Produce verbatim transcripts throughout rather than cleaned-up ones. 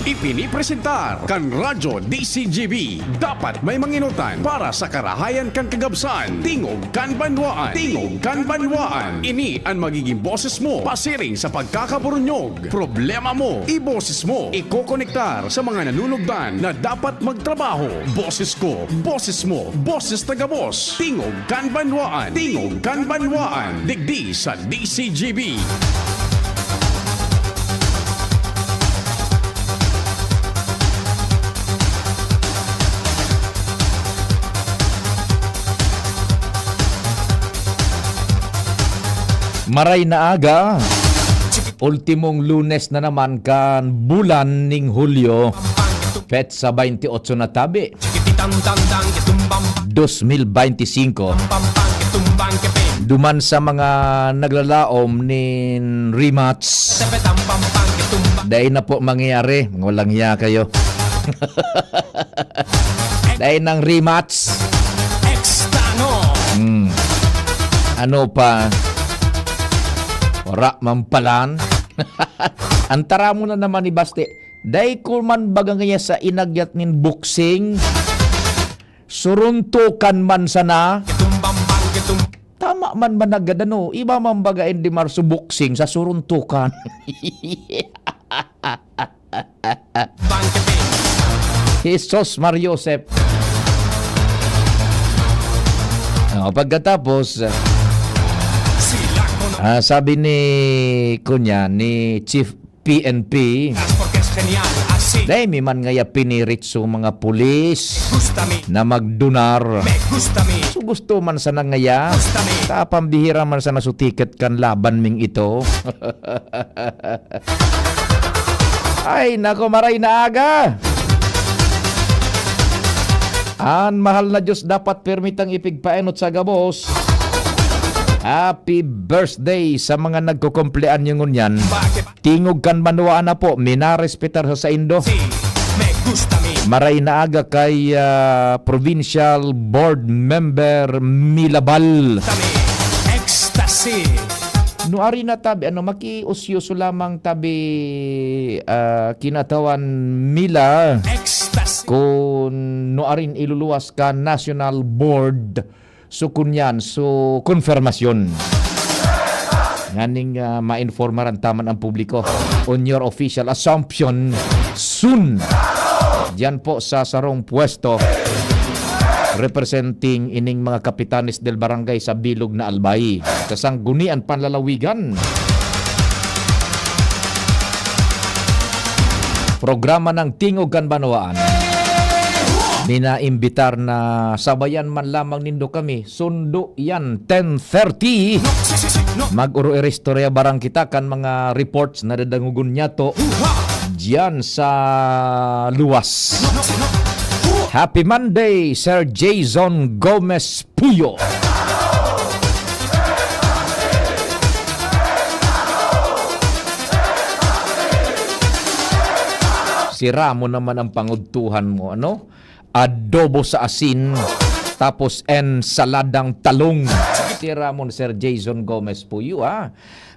Ipinipresentar kan Radyo D C G B. Dapat may manginutan para sa karahayan kan kagabsan. Tingog kan Banwaan. Tingog kan Banwaan. Ini an magiging boses mo pasiring sa pagkakaburunyog. Problema mo, iboses mo. Ikokonektar sa mga nanunugdan na dapat magtrabaho. Boses ko, boses mo, boses taga-boss. Tingog kan Banwaan. Tingog kan Banwaan. Digdi sa D C G B. Maray na aga, ultimong Lunes na naman kan bulan ning Hulyo, petsa twenty-eight na tabi, dos mil beintisinko. Duman sa mga naglalaom nin rematch, dai na po mangyayari. Walang hiya kayo. Dai nang rematch. Extano. Hmm. Ano pa? Wara man palan. Antara mo na naman ni Baste. Dai ko man baga ngaya sa inagyat nin boxing. Suruntukan man sana. Tama man managad, ano? Iba man baga, hindi marso boxing sa suruntukan. Jesus Mar Joseph. Oh, pagkatapos, ah, sabi ni, kunya, ni Chief P N P, dai mi man ngaya pinirit sa mga pulis na magdunar. So, gusto man sana ngaya, ta pambihira man sana su ticket kan laban ming ito. Ay, nako, maray na aga! An mahal na Diyos dapat permitang ipigpaenot sa gabos. Happy birthday sa mga nagkukumpleanyo ngunyan. Tingog kan banwaan na po, minarespetar sa saindo. Maray na aga kay, ah, Provincial Board Member Milabal. Ecstasy. Nuari na tabi, ano, makiusyoso lamang tabi, ah, kinatawan Mila. Ecstasy. Kun nuarin iluluwas ka National Board, so kunyan, so konfirmasyon. Nganing, ah, mainformaran taman ang publiko on your official assumption soon. Diyan po sa sarong pwesto representing ining mga kapitanes del barangay sa bilog na Albay, sa Sangguniang Panlalawigan. Programa ng Tingog kan Banwaan. Minaimbitar na sabayan man lamang nindo kami. Sundo yan, ten thirty. Mag-uro-iristorya barang kita kan mga reports na dadangogon niyato diyan sa luwas. Happy Monday, Sir Jason Gomez Puyo. Sira mo naman ang pangudtuhan mo, ano? Adobo sa asin, tapos ensaladang talong. Sira mo, Sir Jason Gomez Puyo, ha?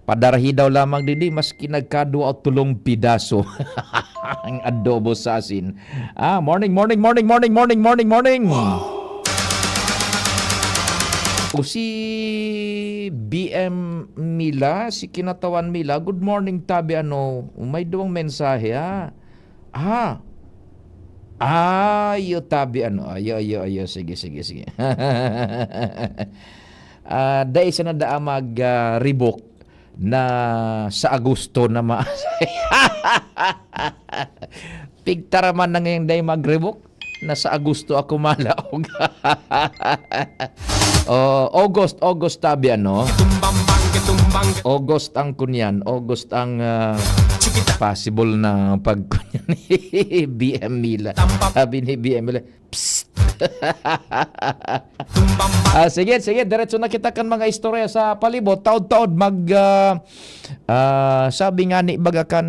Padarhi daw lamang didi, maski nagkadwa o tulong pidaso. Ang adobo sa asin. Ah, morning, morning, morning, morning, morning, morning, morning. O si B M Mila, si Kinatawan Mila, good morning, tabi, ano, may duwang mensahe, ha? Ah, ayo, tabi, ano, ayo, ayo, ayo, sige, sige, sige. Ah, dai sana daa mag, ah, rebook na sa Agosto na ma-, pigtaraman na ngayon dai mag-rebook na sa Agosto ako malaog. Oh, August, August tabi, ano? August ang kunyan, August ang, ah, possible na pagkunyan ni B M Mila. Sabi ni B M Mila, "Psst." Ah, sige, sige, diretso na kita kan mga istorya sa palibot. Taod-taod mag, ah, ah, sabi nga ni baga kan,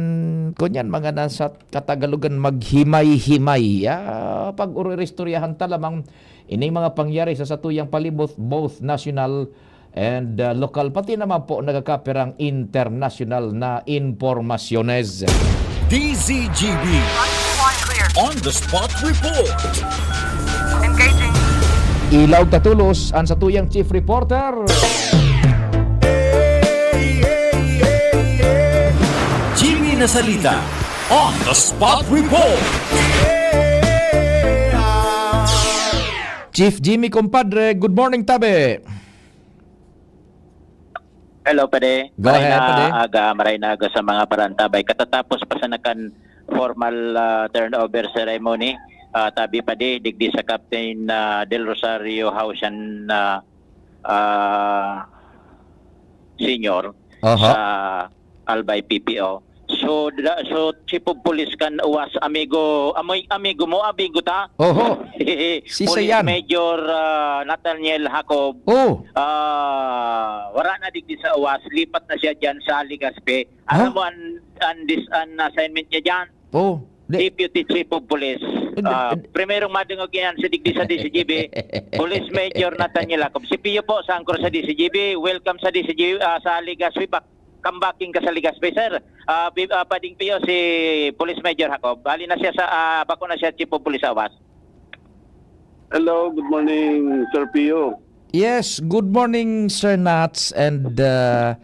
kunyan, mga nasa Katagalogan, maghimay-himay. Ah, pag-uri-istoryahan ta lamang ining mga pangyari sa satuyang palibot, both national and, ah, lokal, pati naman po nagkakapirang internasyonal na impormasyones. D Z G B. On the spot report. Engaging. Ilaog ta tolos an satuyang chief reporter. Jimmy Nasalita, on the spot report. Chief Jimmy, compadre, good morning, tabi. Hello, pade. Go Maray ahead, na pade. Aga, maray na aga sa mga parantabay. Katatapos pa sana kan formal, ah, turnover ceremony, ah, tabi, pade, digdi sa Captain, ah, Del Rosario House yan, ah, ah, Senior Aha. sa Albay P P O. So, da, so, Chief of Police kan uwas, amigo, amoy, amigo mo, amigo ta? Oho. Si Police Sayan. Major, ah, Nathaniel Jacob. Oh. Ah, wala na digdi sa uwas, lipat na siya diyan sa Legazpi. Alam Huh? mo, an, an, dis, an assignment niya diyan? Oh. Di- Deputy Chief of Police. Hindi, Ah, hindi. Primerong madungog yan sa digdi sa D Z G B. Police Major Nathaniel Jacob. Si Pio po, sa angkor sa D Z G B. Welcome sa D Z G B, ah, sa Legazpi. Bak-, come backing ka sa Legazpi, sir. Ah, bi-, ah, Pading Pio, si Police Major Jacob. Hali na siya sa, ah, bako na siya, Chief of Police Awas. Hello, good morning, Sir Pio. Yes, good morning, Sir Nats, and, uh,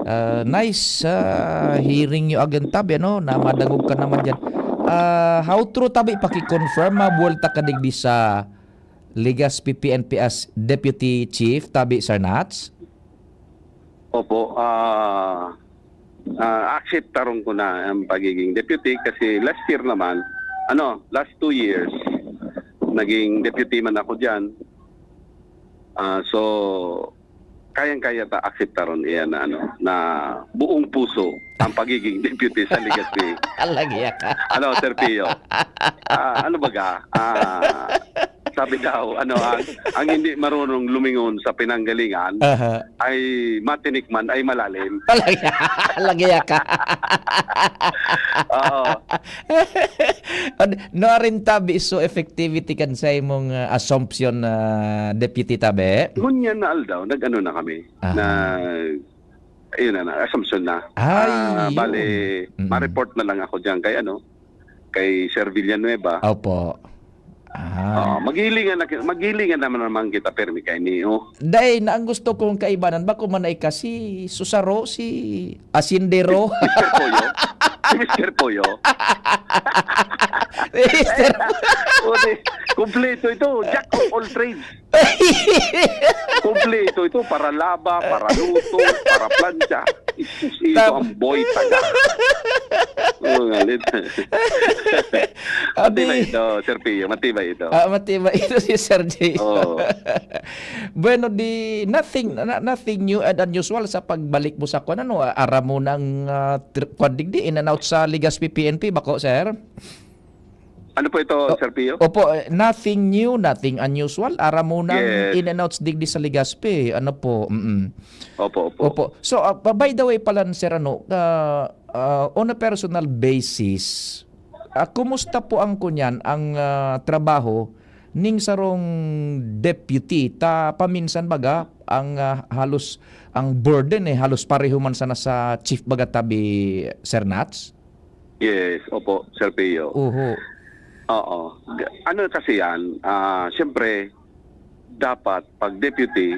uh, nice, uh, hearing you again, tabi, ano, na madangog ka naman dyan. Uh, how true, tabi, paki-confirm, mabuwelta ka digdi sa Legazpi P N P as Deputy Chief, tabi, Sir Nats? Opo, ah, ah, accept taron ko na ang pagiging deputy kasi last year naman, ano, last two years, naging deputy man ako diyan. Ah, so, kayang-kaya ta accept taron iyan na, ano, na buong puso ang pagiging deputy sa Legazpi. Lagya ka. Ano, Sir Pio? Ah, ano baga? Ah, sabi daw, ano, ang, ang hindi marunong lumingon sa pinanggalingan Aha. ay matinik man ay malalim. Lagya, lagya ka. Oo. Ano, no, arin tabi, so effectivity kan sa imong, ah, assumption na deputy tabi? Ngunyan na aldaw, nag-ano na kami, Aha. na, ayun na, na, assumption na. Ay, Ah, yun. bale, Mm. ma-report na lang ako diyan kay, ano, kay Sir Villanueva. Opo. Ah. Oh, maghihilingan na ki-, maghihilingan naman naman kita, permi kay Neo. Dai, na ang gusto kong kaibanan, bako man ay kasi susaro si Asindero. Mister Poyo. Si Mister Poyo. Mister O, di, kompleto ito. Jack of all trades. Kompleto ito. Para laba, para luto, para plancha. Isus, ito Tama. ang boy taga. Oh, ngalit. Matibay Abi. ito, Sir Pio. Matibay ito. Ah, matibay ito si Sir J. Oo. Bueno, di, nothing, na-, nothing new and unusual sa pagbalik mo sa kwan, ano, aram mo nang, ah, tr-, kwan digdi, in and out sa Legazpi P N P, bako, sir? Ano po ito, O-, Sir Pio? Opo, eh, nothing new, nothing unusual. Aram mo nang Yes. in and outs digdi sa Legazpi. Ano po? Mm-mm. Opo, opo. Opo. So, ah, pa-, by the way pala, sir, ano, ah, ah, on a personal basis, ah, kumusta po ang kunyan, ang, ah, trabaho ning sarong deputy? Ta paminsan baga, ang, ah, halos, ang burden, eh, halos pareho man sana sa chief baga tabi, Sir Nats? Yes, opo, Sir Pio. Oho. Oo. G-, ano kasi yan, ah, siyempre, dapat pag deputy,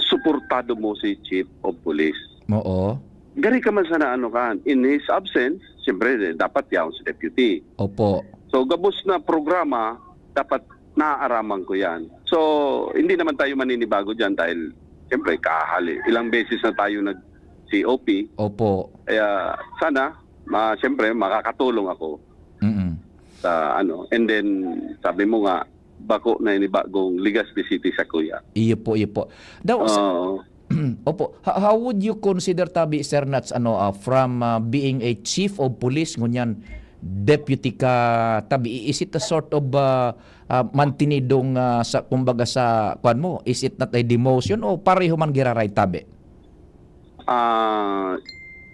suportado mo si Chief of Police. Oo. Gari ka man sana ano ka, in his absence, siyempre, dapat yaon si deputy. Opo. So, gabos na programa, dapat naaaraman ko yan. So, hindi naman tayo maninibago dyan dahil, siyempre, kahali. Ilang beses na tayo nag-C O P. Opo. Kaya, sana, ma-, siyempre, makakatulong ako Mm. sa ano. And then, sabi mo nga, bako na inibagong Legazpi City sa kuya. Iyo po, iyo po. Daw, sa Oo. Opo. Ho-, how would you consider tabi, Sir Nats, ano, ah, from, ah, being a chief of police, ngunyan deputy ka tabi? I-, is it a sort of, ah, ah, mantinidong, ah, sa, kumbaga, sa, kwan mo, is it not a demotion o pareho man giraray tabi? Ah,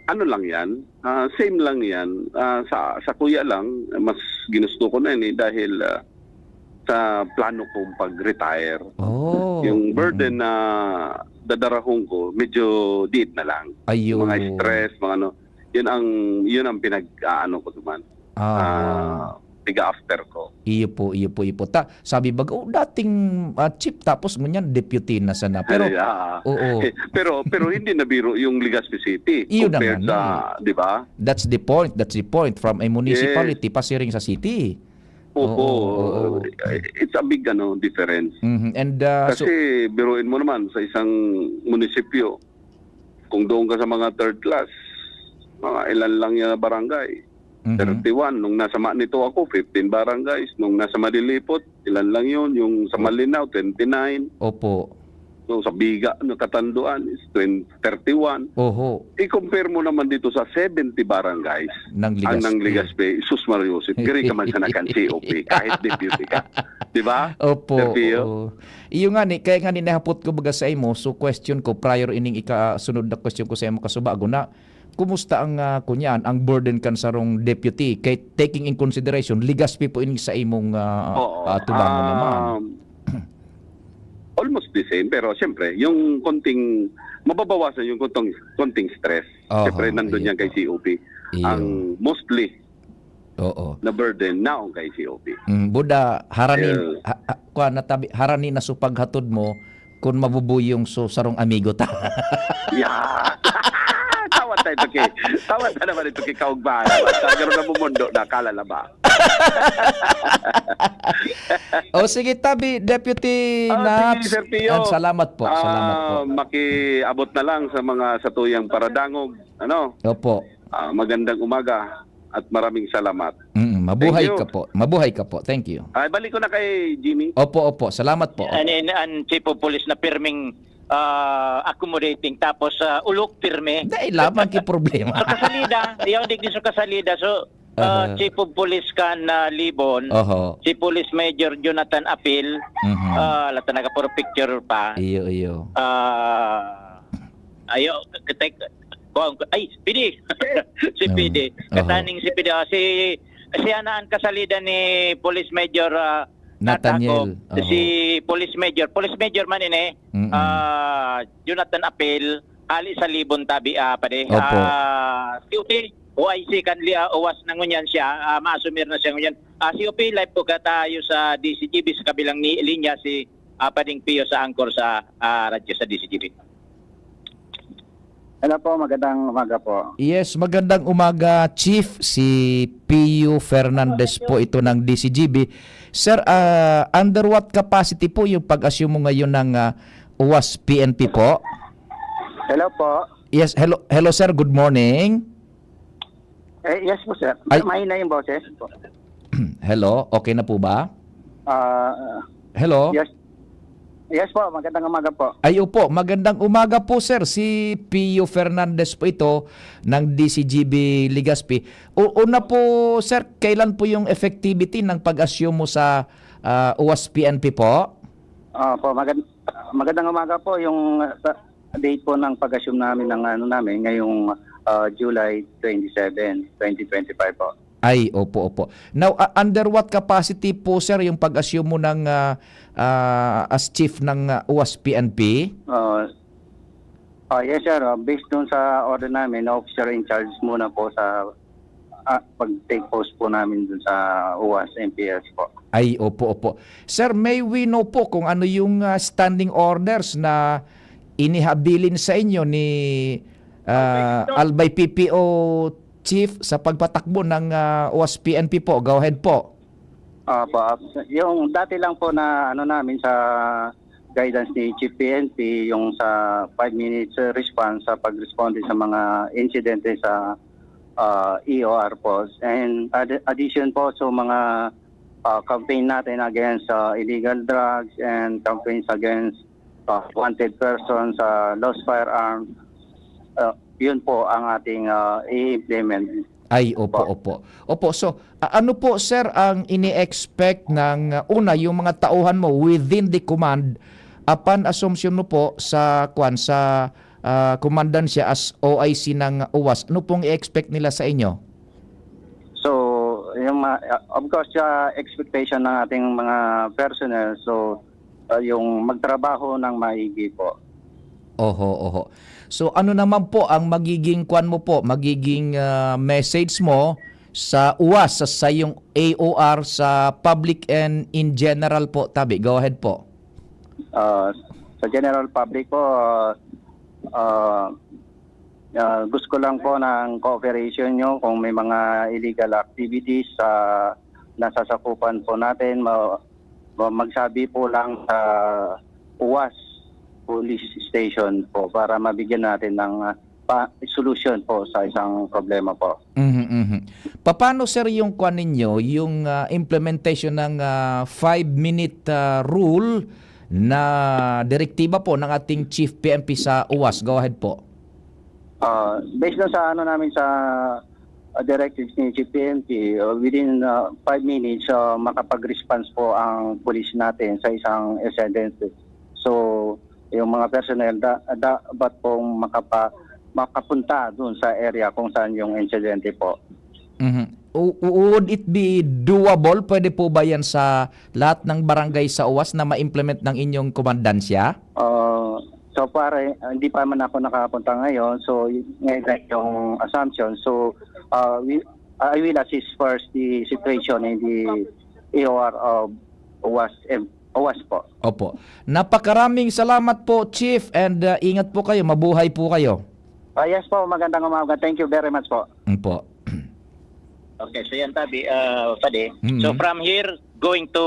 ano lang yan, ah, same lang yan. Ah, sa, sa kuya lang, mas ginusto ko na yan eh, dahil, ah, sa plano kong pag-retire. Oh, Yung burden mm. na dadarahon ko, medyo diit na lang. Ayun. Mga stress, mga ano. Yun ang, yun ang pinag-aano ko naman. Ah. ah, tiga-after ko. Iyo po, iyo po, iyo po. Ta sabi baga, "Oh, dating, ah, chief tapos ngunyan deputy na sana." Pero Ay, ah. oo. Pero pero hindi na biro yung Legazpi City Iyo na compared nga sa, na eh. 'di ba? That's the point, that's the point. From a municipality Yes. pasiring sa city. Opo. Oo, oo, oo. It's a big, ano, difference. Mhm. And, ah, so Kasi biruin mo naman sa isang munisipyo, kung doon ka sa mga third class, mga ilan lang yan na barangay. Mhm. thirty-one. Nung nasa Manito ako, fifteen barangays. Nung nasa Malilipot, ilan lang yun. Yung sa Malinao, twenty-nine. Opo. So, sa Biga, na Katanduan is twenty, thirty-one. Oho. I-compare mo naman dito sa seventy barangays. Nang Ang nang Legazpi. Legazpi, sus Mario Joseph, diri ka man sa nakan C O P, kahit deputy ka. Di ba? Opo, Sir Pio? oo. Iyo nga ni, kaya nga ni nahapot ko baga sa imo, so question ko, prior ining ika-, sunod na question ko sa imo, kasubago na, kumusta ang, ah, kunyan, ang burden kan sarong deputy? Kay taking in consideration, Legazpi po ining sa imong, ah, Oo. ah, tubangon naman. Um, almost the same, pero siyempre, yung konting, mababawasan yung konting, konting stress. Oho, Siyempre, nandun iyo yan kay po. C O P. Iyo. Ang mostly Oo. na burden naon kay C O P. Mm, buda, harani, Yeah. ha, ha, kwa, natabi, harani na so paghatod mo, kun mabubuyong so sarong amigo ta. Yeah. Tawad tayo, Tuki. Tawad na naman ito kay Kaugbahan naman. Sa garo na bumundo na, kalala ba? O sige, tabi, Deputy Oh, sige, Naps. Sir Pio. Ah, salamat po, salamat po. Ah, makiabot na lang sa mga satuyang paradangog. Ano? Opo. Ah, magandang umaga at maraming salamat. Mm, mabuhay Thank you. ka po. Mabuhay ka po. Thank you. Ay, balik ko na kay Jimmy. Opo, opo. Salamat po. An, Opo. an, an chief of police na pirming, ah, accommodating, tapos, ah, ulok pirmi. Dahil lamang ki problema. Sa kasalida, yung digdi sa kasalida. So, ah, Aha. chief of police kan, ah, Libon, Oho. si Police Major Jonathan Apil, Mhm. ah, lata nagapuro picture pa. Iyo, iyo. Ah, ayo, katek-, kuwan ko, ay, P D. Si Oo. P D. Oho. Kataning si P D. Ah, si, siya na ang kasalida ni Police Major, ah, Nathaniel. Natacop. Oho. Si Police Major. Police Major man ini, Mm-mm. ah, Jonathan Apil, hali sa Libon tabi, ah, padi. Opo. Ah, C O P, O I C kan li-, ah, OWAS na ngunyan siya, ah, maasumir na siya ngunyan. Ah, C O P, live po katayo sa D C G B sa kabilang ni-, linya si, ah, Pading Pio sa anchor sa, ah, radyo sa D C G B. Hello po, magandang umaga po. Yes, magandang umaga, Chief. Si Pio Fernandez po ito ng D C G B. Sir, ah, under what capacity po yung pag-assume mo ngayon ng, ah, OWAS P N P po? Hello po. Yes, hello, hello sir, good morning. Eh, yes po, sir. Ay. Mahina yung boses po. Hello, okay na po ba? Ah, Hello? yes. Yes po, magandang umaga po. Ay, opo, magandang umaga po, sir. Si Pio Fernandez po ito ng D C G B Legazpi. O, una po, sir, kailan po yung effectivity ng pag-assume mo sa, ah, OWAS P N P po? Opo, magand-, magandang umaga po. Yung, ah, sa date po ng pag-assume namin ng ano namin, ngayong, ah, July twenty-seven, twenty twenty-five po. Ay, opo, opo. Now, ah, under what capacity po, sir, yung pag-assume mo ng, ah, ah, as chief ng, ah, OWAS P N P? Ah, ah, yes, sir. Ah, based dun sa order namin, officer in charge muna po sa, ah, pag-take post po namin dun sa OWAS M P S po. Ay, opo, opo. Sir, may we know po kung ano yung, ah, standing orders na inihabilin sa inyo ni, ah, Albay P P O Chief sa pagpatakbo ng, ah, OWAS P N P po? Go ahead po. Opo, ap-, yung dati lang po na ano namin sa guidance ni Chief P N P, yung sa five minutes, uh, response sa pag-responde sa mga insidente sa, ah, E O R po. And ad-, addition po sa mga, ah, campaign natin against, ah, illegal drugs and campaigns against, ah, wanted persons, ah, lost firearms. Ah, yun po ang ating, ah, i-implement. Ay, opo, Po. opo. Opo, so, a-, ano po, sir, ang ini-expect ng, uh, una, yung mga tauhan mo within the command, upon assumption mo po sa, kwan, sa, ah, komandansya as O I C ng OWAS? Ano pong i-expect nila sa inyo? So, yung ma-, of course, sa expectation ng ating mga personnel, so, ah, yung magtrabaho ng maigi po. Oho, oho. So, ano naman po ang magiging kwan mo po, magiging, ah, message mo Sa uwas, sa sayong A O R, sa public and in general po, tabi. Go ahead po. Ah, sa general public po, ah, ah, ah, gusto ko lang po ng cooperation nyo kung may mga illegal activities sa nasasakupan po natin, ma-, ma-, magsabi po lang sa uwas police station po para mabigyan natin ng, ah, pa-, solusyon po sa isang problema po. Mhm, mhm. Papaano, sir, yung kwan ninyo, yung, ah, implementation ng, ah, five-minute, ah, rule na direktiba po ng ating Chief P N P sa uwas? Go ahead po. Ah, based na sa ano namin sa, ah, directives ni Chief P N P, ah, within, ah, five minutes, ah, makapag-response po ang police natin sa isang incident. So, yung mga personnel da-, dapat pong makapa-, makapunta doon sa area kung saan yung insidente po. Mhm. U-, would it be doable? Pwede po ba yan sa lahat ng barangay sa uwas na ma-implement ng inyong komandansya? Ah, so far, eh, hindi pa man ako nakapunta ngayon. So, y-, ngayon na yung assumption. So, ah, we, I will assess first the situation in the A O R of uwas, em, uwas po. Opo. Napakaraming salamat po, Chief, and, ah, ingat po kayo. Mabuhay po kayo. Ah, yes po, magandang umaga. Thank you very much po. Opo. Okay, so yan, tabi, ah, padi. Mm. So, from here, going to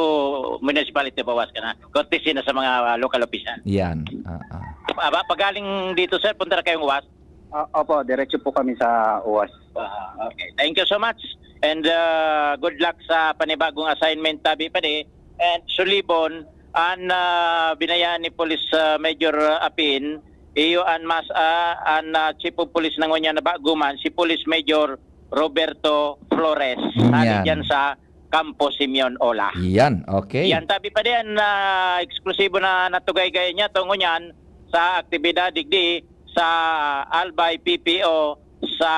municipality of Awas ka na. Courtesy na sa mga local official. Yan. Ah, ah. Ah, ba, pagaling dito, sir, punta na kayong Awas? Ah, opo, diretso po kami sa uwas. Ah, okay. Thank you so much. And, ah, good luck sa panibagong assignment, tabi, padi. And sulibon, an, ah, binayaan ni Police, ah, Major, ah, Apin, iyo an mas, ah, an, ah, Chief of Police na ngunyan na bago man, si Police Major Roberto Flores. Yan. Hali dyan sa Campo Simeon Ola. Yan, okay. Yan, tabi, padi, an, ah, eksklusibo na natugay gaya niya, to ngunyan sa aktibidad digdi sa Albay P P O sa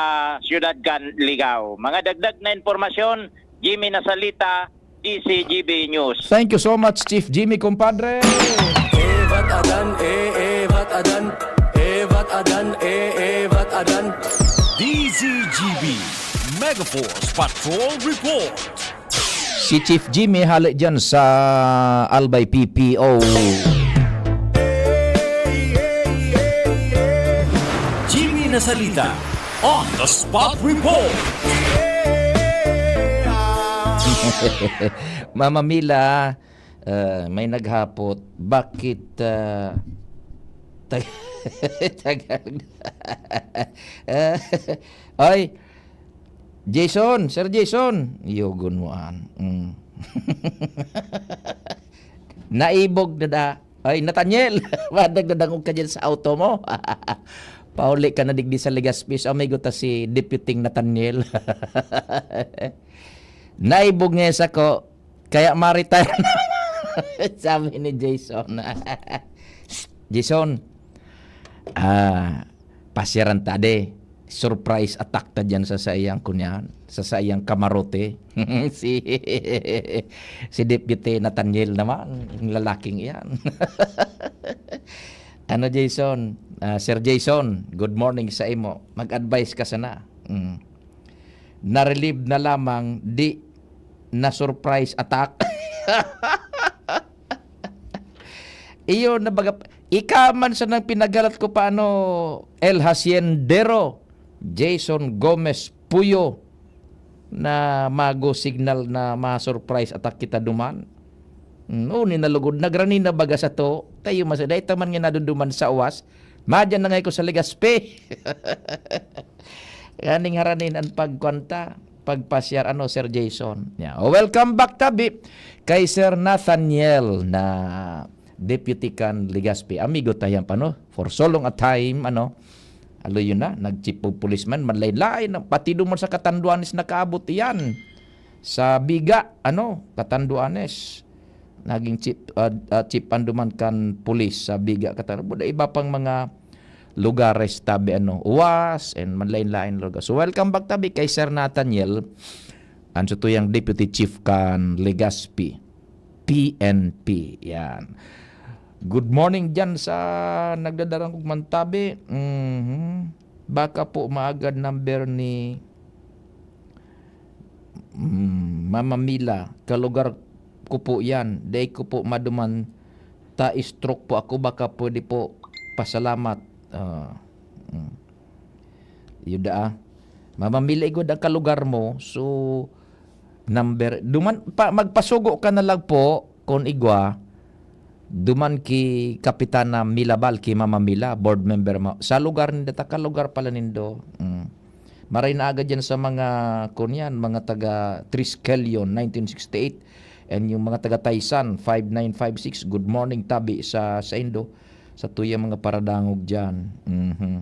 Siyudad kan Ligao. Mga dagdag na impormasyon, Jimmy Nasalita, D C G B News. Thank you so much, Chief Jimmy, compadre. Evat adan, e, evat adan, evat adan, e, evat adan. D Z G B, Megaforce Patrol Report. Si Chief Jimmy hali dyan sa Albay P P O. Jimmy Nasalita, on the spot report. Mama Mila, ah, may naghapot, bakit, ah, tag-, tagal? Ay, Jason, Sir Jason, yugon mo an. Mm. Naibog na da. Ay, Nathaniel, madagdadangog ka dyan sa auto mo. Pauli ka na digdi sa Legazpi. So, amigo ta si Deputy Nathaniel. Naibog nga sa ko, kaya ma-retire na. Sabi ni Jason. Jason, ah, pasyaran ta de. Surprise attack ta diyan sa saiyang kunyan, sa saiyang kamarote. Si, si Deputy Nathaniel naman, yung lalaking iyan. Ano, Jason? Ah, Sir Jason, good morning sa imo. Mag-advise ka sana. Mm. Na-relieve na lamang, di na surprise attack. Iyo na baga, ika man sa nang pinagalat ko pa, ano, El Haciendero, Jason Gomez Puyo, na mago signal na ma-surprise attack kita duman. Mm, o, ninalugod, nagrani na baga sa to, tayo masada, ita man nga naduduman sa uwas, madyan na ngay ko sa Legazpi. Kaning haranin an pagkwanta, pagpasyar, ano, Sir Jason. Yeah. O, welcome back, tabi, kay Sir Nathaniel na deputy kan Legazpi. Amigo ta yan pa, no? For so long a time, ano, alo yun na, nag-chief of police man, manlain-lain, pati duman sa Catanduanes nakaabot yan. Sa Biga, ano, Catanduanes. Naging chief, ah, ah, chief anduman kan pulis sa Biga, Catanduanes. Iba pang mga lugares, tabi, ano, Uwas, and manlain-lain lugar. So, welcome back, tabi, kay Sir Nathaniel, ang satuyang deputy chief kan Legazpi, P N P. Yan. Good morning dyan sa nagdadarang kong mantabi. Mhm. Baka po maagad number ni Mama Mila, kalugar ko po yan. Dai ko po maduman ta stroke po ako. Baka pwede po pasalamat. Ah, mm. Yuda, ah. Mama Mila, igwa da kalugar mo. So, number, duman, pa, magpasugo ka na lang po kung igwa. Duman ki Kapitana Milabal, ki Mama Mila, board member mo. Sa lugar ninda, ta kalugar pala nindo. Mm. Maray na agad yan sa mga, kun yan, mga taga Triskelion, nineteen sixty-eight. And yung mga taga Taysan, five nine five six, good morning, tabi sa, sa Indo. Sa tuyang mga paradangog dyan. Mhm.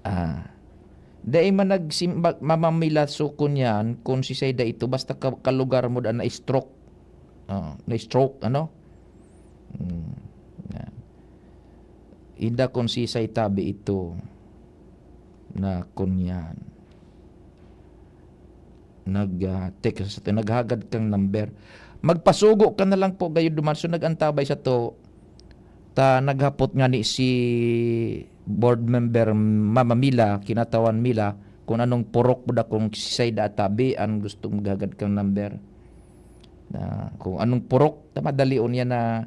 Ah. Dai man nagsimba-, mamamila so kun yan, kung si Sayda ito, basta ka-, kalugar mo da na-stroke. Oo, na-stroke, ano? Hmm. Yan. Inda kung si Saytabi ito na kun yan. Nag, ah, text sa atin, naghagad kang number. Magpasugo ka na lang po, gayo duman. So, nag-antabay sa to, ta naghapot nga ni si board member Mama Mila, kinatawan Mila, kung anong purok mo da, kung si Sayda Atabi, ang gustong maghagad kang number. Na, kung anong purok, ta madali niya na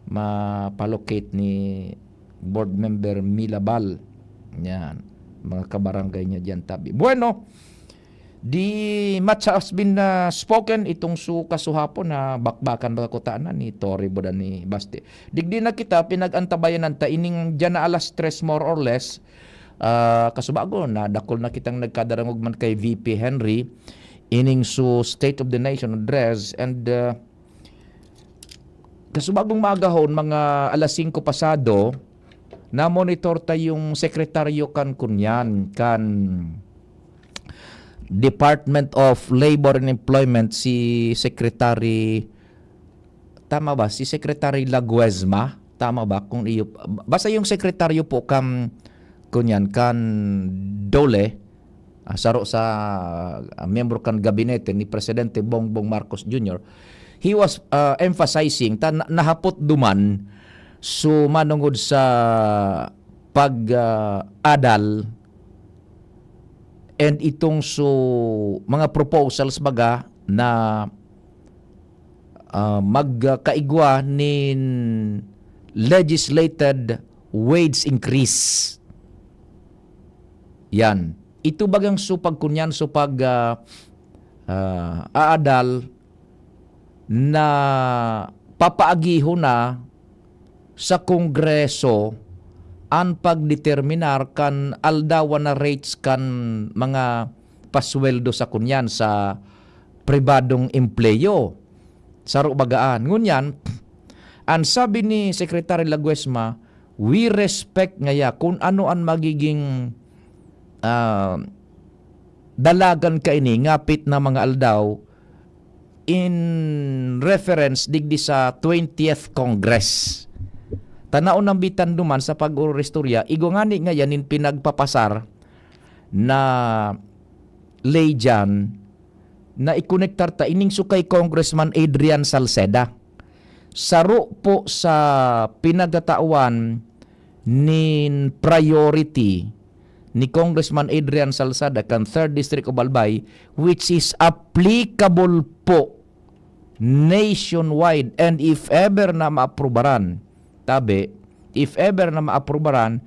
mapalocate ni board member Mila Bal. Yan. Mga kabarangay niya diyan tabi. Bueno, the much has been, uh, spoken itong su kasuhapon na bakbakan baga kutana ni Tory Bodan ni Basti. Digdi na kita, pinag-antabayan nanta ining diyan na alas tres more or less, ah, kasubago na dakul na kitang nagkadarangog man kay V P Henry ining su State of the Nation address and, ah, kasubagong maagahon, mga alas singko pasado, na-monitor ta yung sekretaryo kan kunyan, kan Department of Labor and Employment, si Secretary, tama ba? Si Secretary Laguezma, tama ba? Kung iyo, basta yung sekretaryo po kan, kunyan, kan DOLE, ah, saro sa, ah, miyembro kan gabinete ni Presidente Bongbong Marcos Junior, he was, ah, emphasizing, ta-, na-, nahapot duman, so manongod sa pag, ah, adal and itong so mga proposals baga na, ah, magkaigwa nin legislated wage increase. Yan. Ito bagang supag kunyan, supag, ah, ah, aadal na papaagihon na sa Kongreso an pagdeterminar kan aldawan na rates kan mga pasweldo sa kunyan sa pribadong empleyo. Saro bagaan. Ngunyan, an sabi ni Secretary Laguesma, "We respect ngaya kun ano an magiging, ah, dalagan kaini ngapit na mga aldaw in reference digdi sa twentieth Congress." Tanaon nambitan duman sa pag-uristorya, igwa ngani ngayan nin pinagpapasar na ley diyan na ikonektar ta ining so kay Congressman Adrian Salceda. Saro po sa pinagtatawan nin priority ni Congressman Adrian Salceda kan Third District of Albay, which is applicable po nationwide. And if ever na maaprubaran, tabi, if ever na maaprubaran,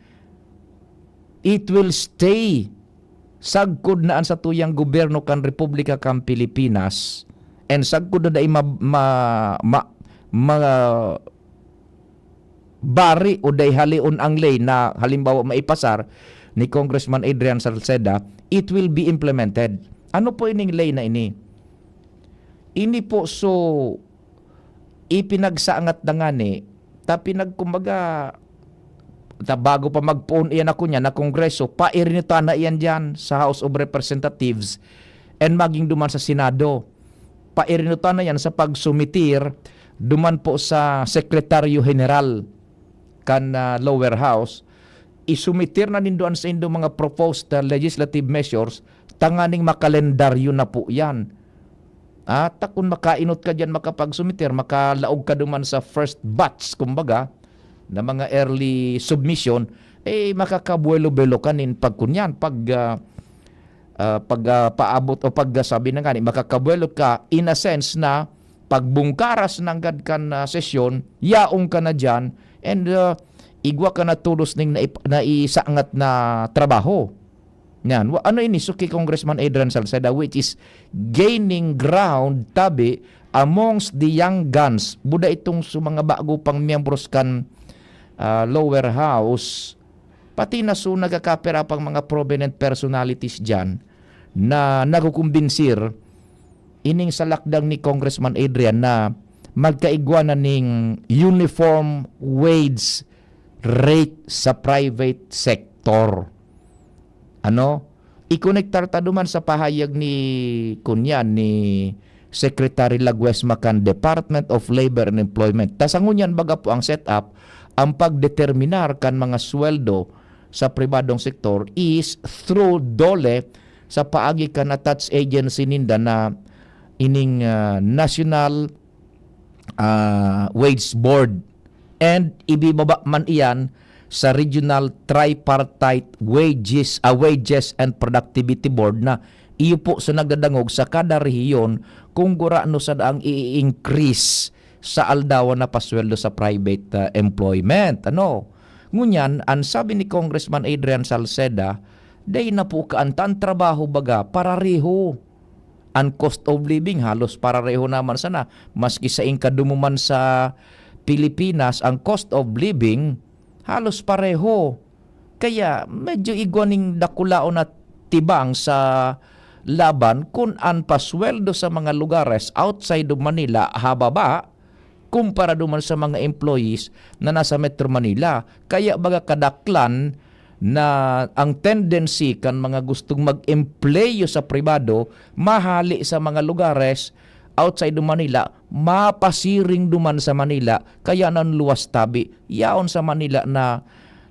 it will stay sagkod na an satuyang gobyerno kan Republika kan Pilipinas, and sagkod na dai ma-, ma-, ma-, ma-, bari o dai halion ang ley na halimbawa maipasar ni Congressman Adrian Salceda, it will be implemented. Ano po ining ley na ini? Ini po, so, ipinagsangat na ngani, ta pinag-, kumbaga, ta bago pa magpoon iyan ako niya na Kongreso, pairinutan na iyan diyan sa House of Representatives and maging duman sa Senado. Pairinutan na iyan sa pagsumitir duman po sa Sekretaryo General kan, ah, Lower House. Isumitir na nindo an saindo mga proposed, ah, legislative measures tanganing makalendaryo na po iyan. Ah, ta kun makainot ka diyan makapagsumiter, makalaog ka duman sa first batch, kumbaga, na mga early submission, eh, makakabuelo-buelo ka nin pagkunyan, pag, ah, ah, pag, ah, paabot o pag, ah, sabi na nga ni, makakabuelo ka, in a sense na pagbungkaras nanggad kan, ah, sesyon, yaon ka na diyan, and, ah, igwa ka na todos ning naip-, naisangat na trabaho. Yan. Wa-, ano ini? So, ki Congressman Adrian Salceda, which is gaining ground, tabi, amongst the young guns. Buda itong sa mga bago pang miyembros kan, ah, lower house. Pati na so nagkakapira pang mga prominent personalities diyan na nakukumbinsir ining sa lakdang ni Congressman Adrian na magkaigwa na ning uniform wage rate sa private sector. Ano? Ikonektar ta duman sa pahayag ni, kunyan, ni Secretary Laguesma kan Department of Labor and Employment. Ta sa ngunyan, baga po ang setup, ang pagdeterminar kan mga sweldo sa pribadong sektor is through DOLE sa paagi kan attached agency ninda na ining, ah, National, ah, Wage Board. And ibibaba man iyan sa Regional Tripartite Wages, ah, Wages and Productivity Board na iyo po sa nagdadangog sa kada rehiyon kung gurano sa daang i-increase sa aldawan na pasweldo sa private, ah, employment. Ano? Ngunyan, ang sabi ni Congressman Adrian Salceda, dai na po kaantan trabaho baga, parareho. Ang cost of living halos parareho naman sana. Maski sa ingkadumo man sa Pilipinas, ang cost of living halos pareho. Kaya medyo igwa ning dakulaon na tibang sa laban kun an pasweldo sa mga lugares outside of Manila hababa kumpara duman sa mga employees na nasa Metro Manila. Kaya baga kadaklan na ang tendency kan mga gustong mag-empleyo sa pribado mahali sa mga lugares outside of Manila, mapasiring duman sa Manila, kaya nan luwas tabi. Yaon sa Manila na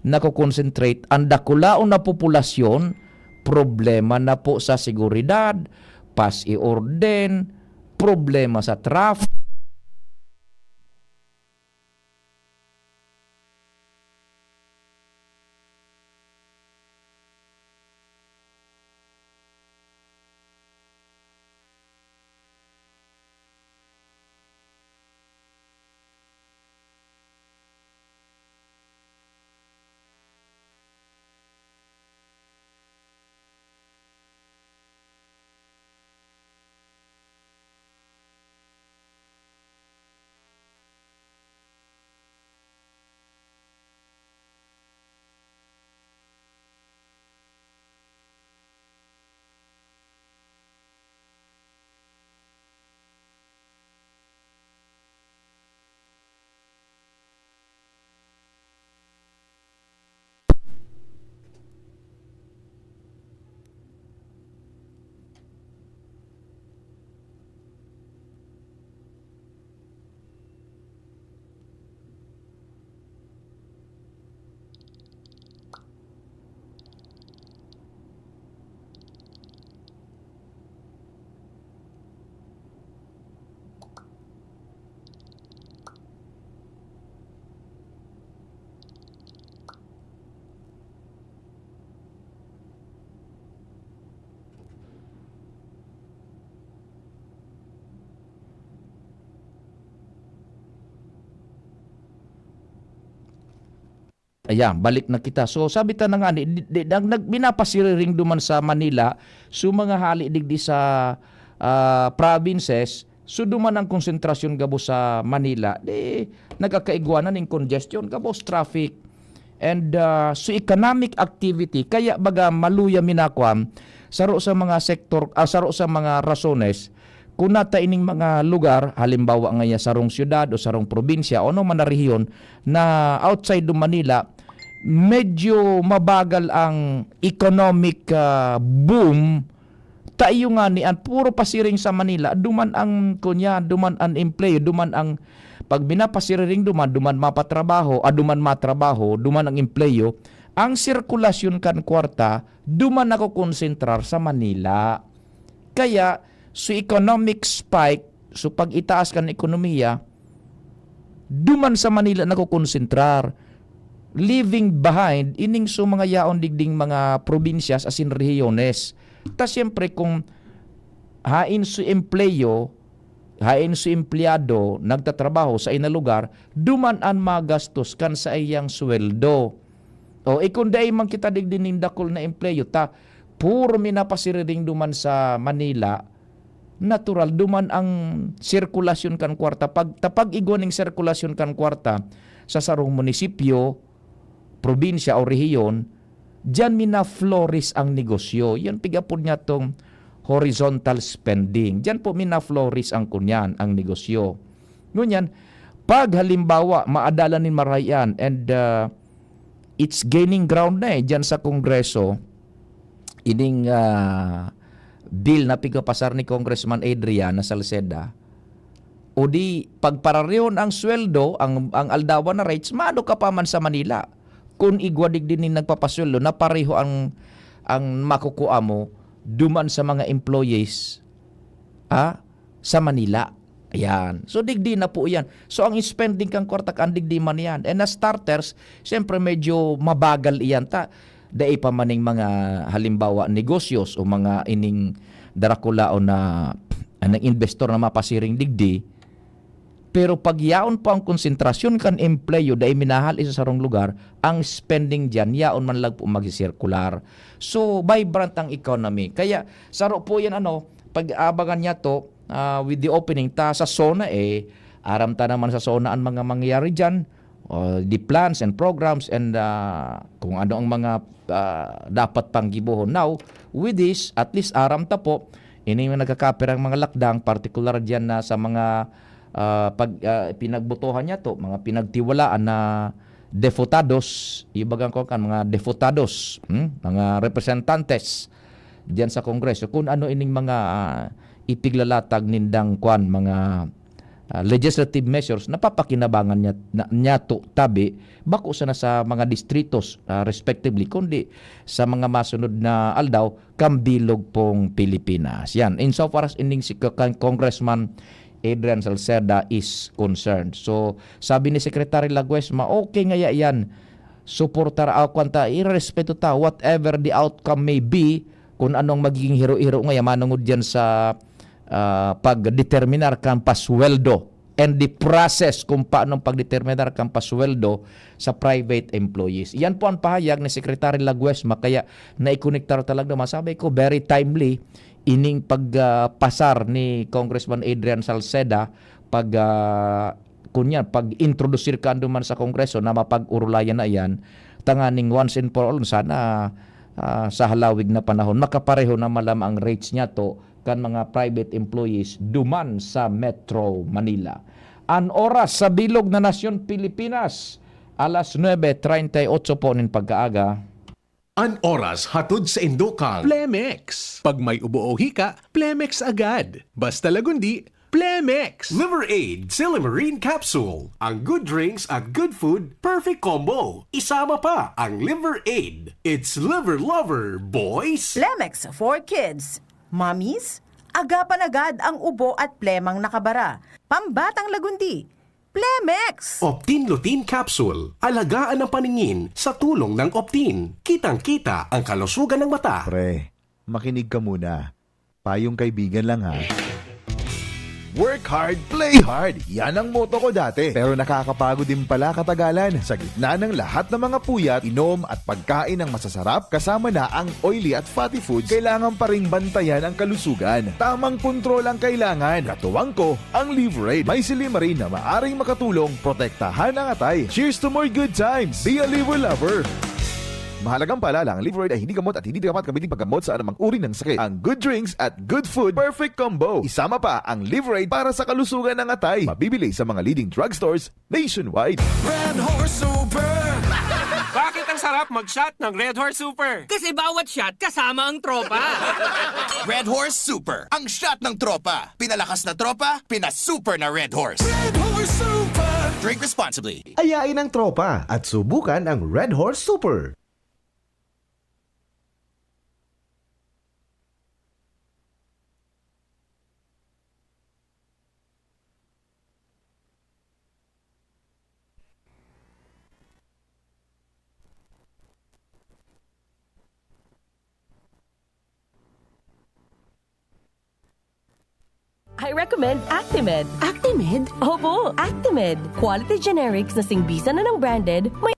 nako-concentrate ang dakulaon na populasyon, problema na po sa seguridad, pas-i-orden, problema sa traffic. Ayan, balik na kita. So, sabi ta na nga, ni, di, di, nag, nag, minapasiriring duman sa Manila, so mga hali digdi sa, ah, provinces, so duman ang konsentrasyon gabos sa Manila, di nagkakaigwa na ning congestion, gabos traffic. And, ah, so economic activity, kaya baga maluya minakwan, saro sa mga sektor, ah, saro sa mga rasones, Kun nata ining mga lugar, halimbawa ngaya sarong siyudad o sarong probinsya o ano man na rehiyon na outside of Manila, medyo mabagal ang economic, ah, boom. Ta iyo ngani an puro pasiring sa Manila, duman ang kunya, duman ang empleyo, duman ang pag binapasiriring duman, duman mapatrabaho, ah, duman matrabaho, duman ang empleyo, ang sirkulasyon kan kwarta, duman nakokonsentrar sa Manila. Kaya, so economic spike, so pag-itaas kan ekonomiya, duman sa Manila nakokonsentrar, leaving behind ining so mga yaon digding mga probinsya asin rehiyones. Ta siyempre kung haen si empleyo, haen si empleyado nagtatrabaho sa ina lugar, duman an magastos kan saiyang sweldo. O, eh, kung dai man kita digdi nin dakul na empleyo, ta puro minapasiriring duman sa Manila, natural, duman ang sirkulasyon kan kwarta. Pag, ta pag igwa ning sirkulasyon kan kwarta sa sarong munisipyo, probinsya o rehiyon, diyan mina-flourish ang negosyo. Yan pigapod niya tong horizontal spending. Diyan po mina-flourish ang kunyan, ang negosyo. Ngunyan, pag halimbawa, maadalan nin marahay iyan and, ah, it's gaining ground na eh, diyan sa Kongreso, ining, ah, bill na pigapasar ni Congressman Adrian na Salceda, o di pagpararehon ang sweldo, ang, ang aldawan na rates, maano ka pa man sa Manila. Kun igwa digdi nin nagpapasweldo na pareho ang, ang makukua mo duman sa mga employees, ah, sa Manila. Ayan. So, digdi na po yan. So, ang spending kang kwarta, ang digdi man yan. And as starters, siyempre, medyo mabagal iyan ta. Dai pa maning mga, halimbawa, negosyo o mga ining darakulaon na, na investor na mapasiring digdi. Pero pag yaon po ang konsentrasyon kan empleyo dai minahal sa sarong lugar, ang spending diyan, yaon man lang po magsisirkular. So, vibrant ang economy. Kaya, saro po yan, ano, pag-aabangan niya to, ah, with the opening, ta sa SONA, eh, aram ta naman sa SONA ang mga mangyayari diyan, o the plans and programs and, ah, kung ano ang mga, ah, dapat pang gibohon. Now, with this, at least aram ta po, ini yung nagkakapirang mga lakdang, partikular diyan na sa mga, ah, pag, ah, pinagbotohan niya to, mga pinagtiwalaan na deputados, ibagang ko kan mga deputados, hmm? Mga representantes diyan sa Kongreso, kung ano ining mga, ah, ipiglalatag nindang kwan, mga, ah, legislative measures na papakinabangan niya, na, niya to tabi, bako sana sa mga distritos, ah, respectively, kundi sa mga masunod na aldaw, kan bilog pong Pilipinas. Yan, insofar as ining si K-, kan Congressman Adrian Salceda is concerned. So, sabi ni Secretary Laguesma, okay ngaya yan. Suportar, ah, kwan ta, irerespeto ta, whatever the outcome may be, kung anong magiging hiro-hiro ngaya, manungod yan sa, ah, pagdeterminar kan pasweldo and the process kung paano pagdeterminar kan pasweldo sa private employees. Yan po ang pahayag ni Secretary Laguesma, kaya naikonektar talaga, masabi ko, very timely ining pag, ah, pasar ni Congressman Adrian Salceda pag, ah, kunyan, pag-introducir kan duman sa Kongreso na mapag-orolayan na iyan, tanganing once and for all, sana, ah, sa halawig na panahon, makapareho na man lamang ang rates niya to kan mga private employees duman sa Metro Manila. An oras sa bilog na nasyon Pilipinas, alas nuebe treinta y ocho po nin pagkaaga. An oras hatod saindo kan Plemex. Pag may ubo o hika, Plemex agad. Basta Lagundi, Plemex! Liver Aid Silimarin Capsule. Ang good drinks at good food, perfect combo. Isama pa ang Liver Aid. It's Liver Lover, boys! Plemex for kids. Mommies, agapan agad ang ubo at plemang nakabara. Pambatang Lagundi, Plemex! Optin Lutein Capsule. Alagaan ang paningin sa tulong ng Optin. Kitang-kita ang kalusugan ng mata. Pre, makinig ka muna. Payong kaibigan lang, ha. Work hard, play hard. Yan ang motto ko dati. Pero nakakapagod din pala katagalan. Sa gitna ng lahat ng mga puyat, inom at pagkain ng masasarap, kasama na ang oily at fatty foods, kailangan pa ring bantayan ang kalusugan. Tamang kontrol ang kailangan. Katuwang ko, ang Liverade. May silimarin na maaring makatulong protektahan ang atay. Cheers to more good times! Be a Liver Lover! Mahalagang paalala, ang Liverade ay hindi gamot at hindi dapat gamitin paggamot sa anumang uri ng sakit. Ang good drinks at good food, perfect combo. Isama pa ang Liverade para sa kalusugan ng atay. Mabibili sa mga leading drugstores nationwide. Red Horse Super! Bakit ang sarap mag-shot ng Red Horse Super? Kasi bawat shot kasama ang tropa. Red Horse Super, ang shot ng tropa. Pinalakas na tropa, pinasuper na Red Horse. Red Horse Super! Drink responsibly. Ayain ang tropa at subukan ang Red Horse Super. I recommend Actimed. Actimed? Opo, Actimed. Quality generics na singbisan na ng branded, may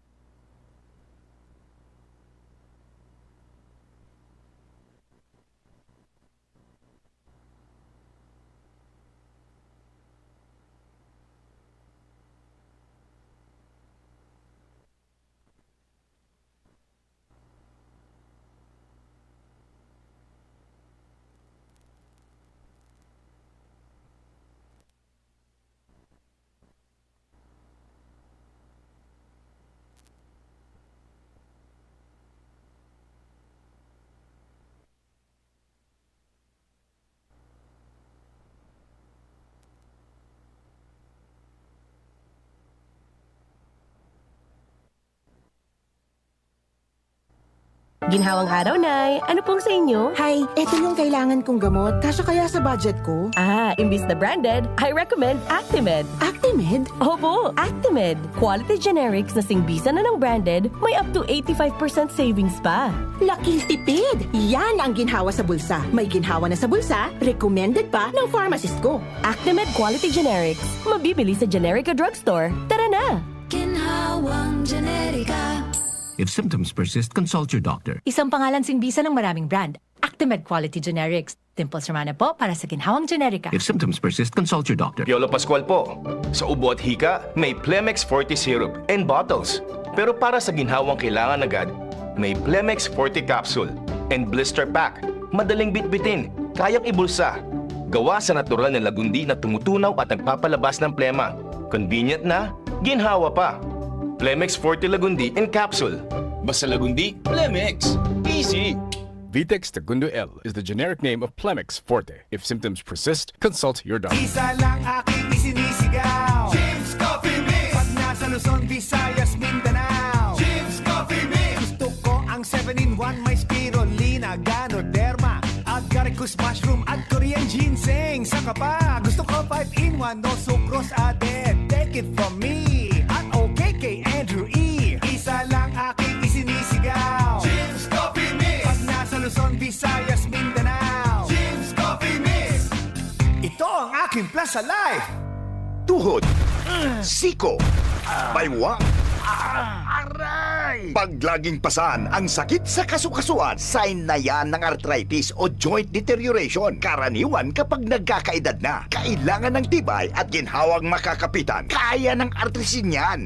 Ginhawang araw, Nay. Ano pong sa inyo? Hay, eto yung kailangan kong gamot. Kasya kaya sa budget ko? Ah, imbis na branded, I recommend Actimed. Actimed? Opo, Actimed. Quality generics na singbisan na ng branded, may up to eighty-five percent savings pa. Laking tipid! Yan ang ginhawa sa bulsa. May ginhawa na sa bulsa, recommended pa ng pharmacist ko. Actimed Quality Generics. Mabibili sa Generica Drugstore. Tara na! Ginhawang Generica. If symptoms persist, consult your doctor. Isang pangalan singbisan ng maraming brand. Actimed Quality Generics. Dimples Romana po para sa Ginhawang Generica. If symptoms persist, consult your doctor. Piolo Pascual po. Sa ubo at hika, may Plemex Forte Syrup and bottles. Pero para sa ginhawang kailangan agad, may Plemex Forte Capsule and Blister Pack. Madaling bitbitin, kayang ibulsa. Gawa sa natural na lagundi na tumutunaw at nagpapalabas ng plema. Convenient na, ginhawa pa. Plemex Forte Lagundi in Capsule. Basta Lagundi, Plemex. Easy! Vitex Segundo L is the generic name of Plemex Forte. If symptoms persist, consult your doctor. Isa lang aking isinisigaw. James Coffee Mix. Pag nasa Luzon, Visayas, Mindanao. James Coffee Mix. Gusto ko ang seven-in-one, may spirulina, ganoderma, agaricus mushroom at Korean ginseng. Saka pa, gusto ko five-in-one, no sucrose added. Take it from me, at okay kay Andrew E. Isa lang aking isinisigaw. James Coffee Mix. Pag nasa Luzon, Visayas, Mindanao. James Coffee Mix. Ito ang aking plan sa life. Tuhod, siko, baywang. Aray! Pag laging pasan ang sakit sa kasukasuan, sign na yan ng arthritis o joint deterioration. Karaniwan kapag nagkakaedad na, kailangan ng tibay at ginhawang makakapitan. Kaya ng Artrisin yan.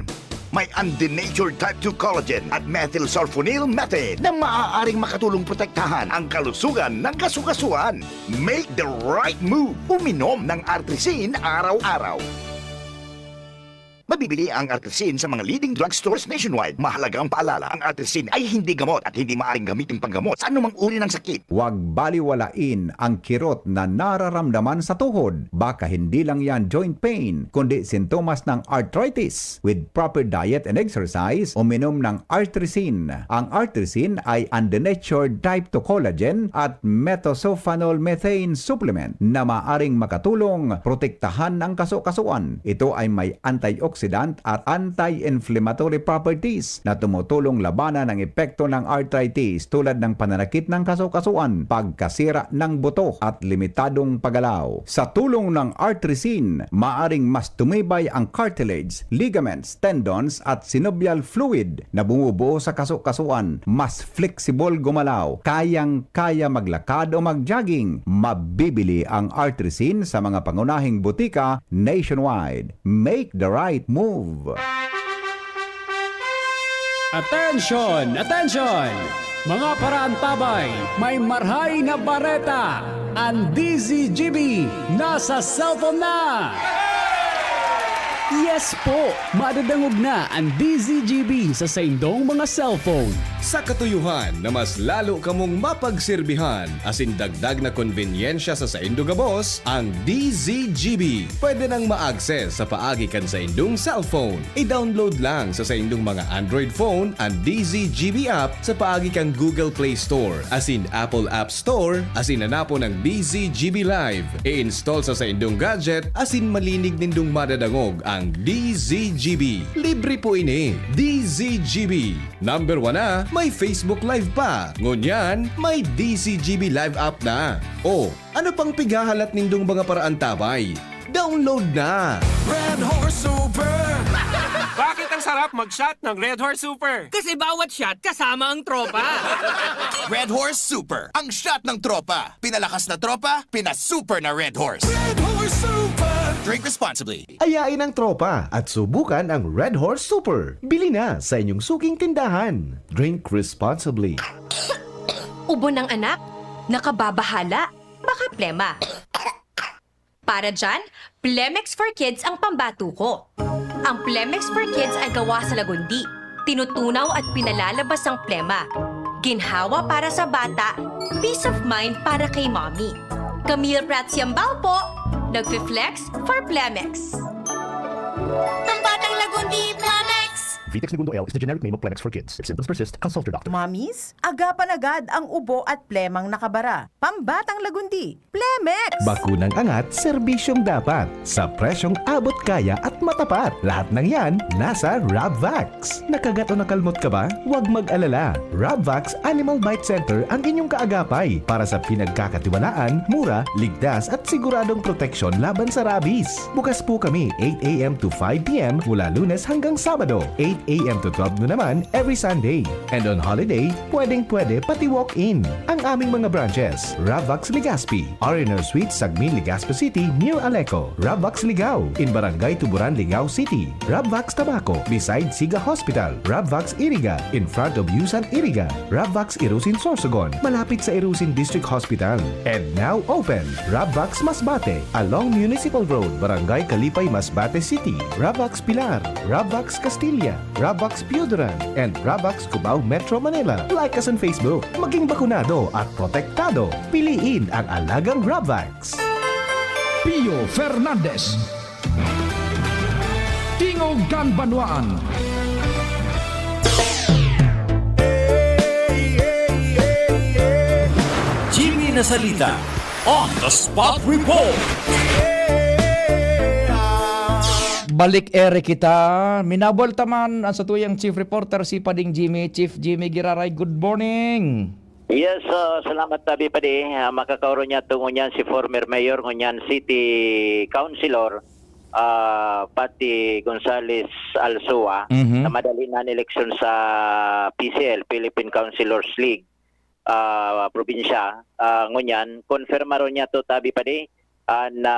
May undenatured type two collagen at methylsulfonyl methane na maaaring makatulong protektahan ang kalusugan ng kasukasuan. Make the right move. Uminom ng Artrisin araw-araw. Mabibili ang Artrisin sa mga leading drugstores nationwide. Mahalagang paalala, ang Artrisin ay hindi gamot at hindi maaaring gamitin panggamot sa anumang uri ng sakit. Huwag baliwalain ang kirot na nararamdaman sa tuhod. Baka hindi lang yan joint pain, kundi sintomas ng arthritis. With proper diet and exercise, uminom ng Artrisin. Ang Artrisin ay undenatured type two collagen at methylsulfonyl methane supplement na maaring makatulong protektahan ang kasukasuan. Ito ay may antioxidant at anti-inflammatory properties na tumutulong labanan ang epekto ng arthritis, tulad ng pananakit ng kasukasuan, pagkasira ng buto, at limitadong paggalaw. Sa tulong ng Artrisin, maaring mas tumibay ang cartilage, ligaments, tendons, at synovial fluid na bumubuo sa kasukasuan. Mas flexible gumalaw, kayang-kaya maglakad o mag-jogging. Mabibili ang Artrisin sa mga pangunahing butika nationwide. Make the right move. Attention! Attention! Mga paraantabay, may marhay na bareta! Ang D Z G B nasa cellphone na! Yes po! Madadangog na ang D Z G B sa saindong mga cellphone. Sa katuyuhan na mas lalo kamong mapagsirbihan, asin dagdag na konbenyensya sa saindo gabos, ang D Z G B pwede nang ma-access sa paagi kan saindong cellphone. I-download lang sa saindong mga Android phone an D Z G B app sa paagi kan Google Play Store asin Apple App Store, asin hanapon ang D Z G B Live. I-install sa saindong gadget asin malinig nindong madadangog ang D Z G B. Libre po ini. D Z G B. Number one na, may Facebook Live pa. Ngunyan, may D Z G B Live app na. O, ano pang pighahalat nindong mga paraan tabay? Download na! Red Horse Super! Bakit ang sarap mag-shot ng Red Horse Super? Kasi bawat shot kasama ang tropa. Red Horse Super, ang shot ng tropa. Pinalakas na tropa, pinasuper na Red Horse. Red Horse Super! Drink responsibly. Ayain ang tropa at subukan ang Red Horse Super. Bili na sa inyong suking tindahan. Drink responsibly. Ubo ng anak? Nakababahala? Baka plema. Para dyan, Plemex for Kids ang pambato ko. Ang Plemex for Kids ay gawa sa lagundi. Tinutunaw at pinalalabas ang plema. Ginhawa para sa bata, peace of mind para kay mommy. Camille Prats Yambao po, nagfi-flex for Plemex. Ang batang lagundi, Plemex! Vitex Negundo L is the generic name of Plemex for kids. If symptoms persist, consult your doctor. Mommies, agapan agad ang ubo at plemang nakabara. Pambatang lagundi, Plemex! Bakunang angat, serbisyong dapat. Sa presyong abot kaya at matapat. Lahat ng yan, nasa Rabvax. Nakagat o nakalmot ka ba? Huwag mag-alala. Rabvax Animal Bite Center ang inyong kaagapay para sa pinagkakatiwalaan, mura, ligtas at siguradong proteksyon laban sa rabies. Bukas po kami eight a.m. to five p.m. mula Lunes hanggang Sabado, eight a.m. to twelve noon naman every Sunday. And on holiday, pwedeng-pwede pati walk-in. Ang aming mga branches, Rabvax Legazpi, R and R Suite, Sagmin, Legazpi City, near Aleco, Rabvax Ligao, in Barangay Tuburan, Ligao City, Rabvax Tabaco, beside Siga Hospital, Rabvax Iriga, in front of Yusan Iriga, Rabvax Irusin Sorsogon, malapit sa Irusin District Hospital. And now open, Rabvax Masbate, along Municipal Road, Barangay Kalipay, Masbate City, Rabvax Pilar, Rabvax Castilla, Rabvax Pioduran, and Rabvax Cubao, Metro Manila. Like us on Facebook. Maging bakunado at protektado. Piliin ang alagang Rabvax. Pio Fernandez. Tingog kan Banwaan. Jimmy Nasalita on the spot report. Balik ere kita. Minabuel ta man ang satuyang chief reporter, si Pading Jimmy. Chief Jimmy Giraray, good morning. Yes, uh, salamat tabi padi. Uh, makakaoro niya to ngunyan si former mayor, ngunyan city councilor, uh, Pati Gonzales Alzua, Mhm. na madali na ang eleksyon sa P C L, Philippine Councilors League, uh, probinsya. Uh, ngunyan, konfirmaron niya to tabi padi, uh, na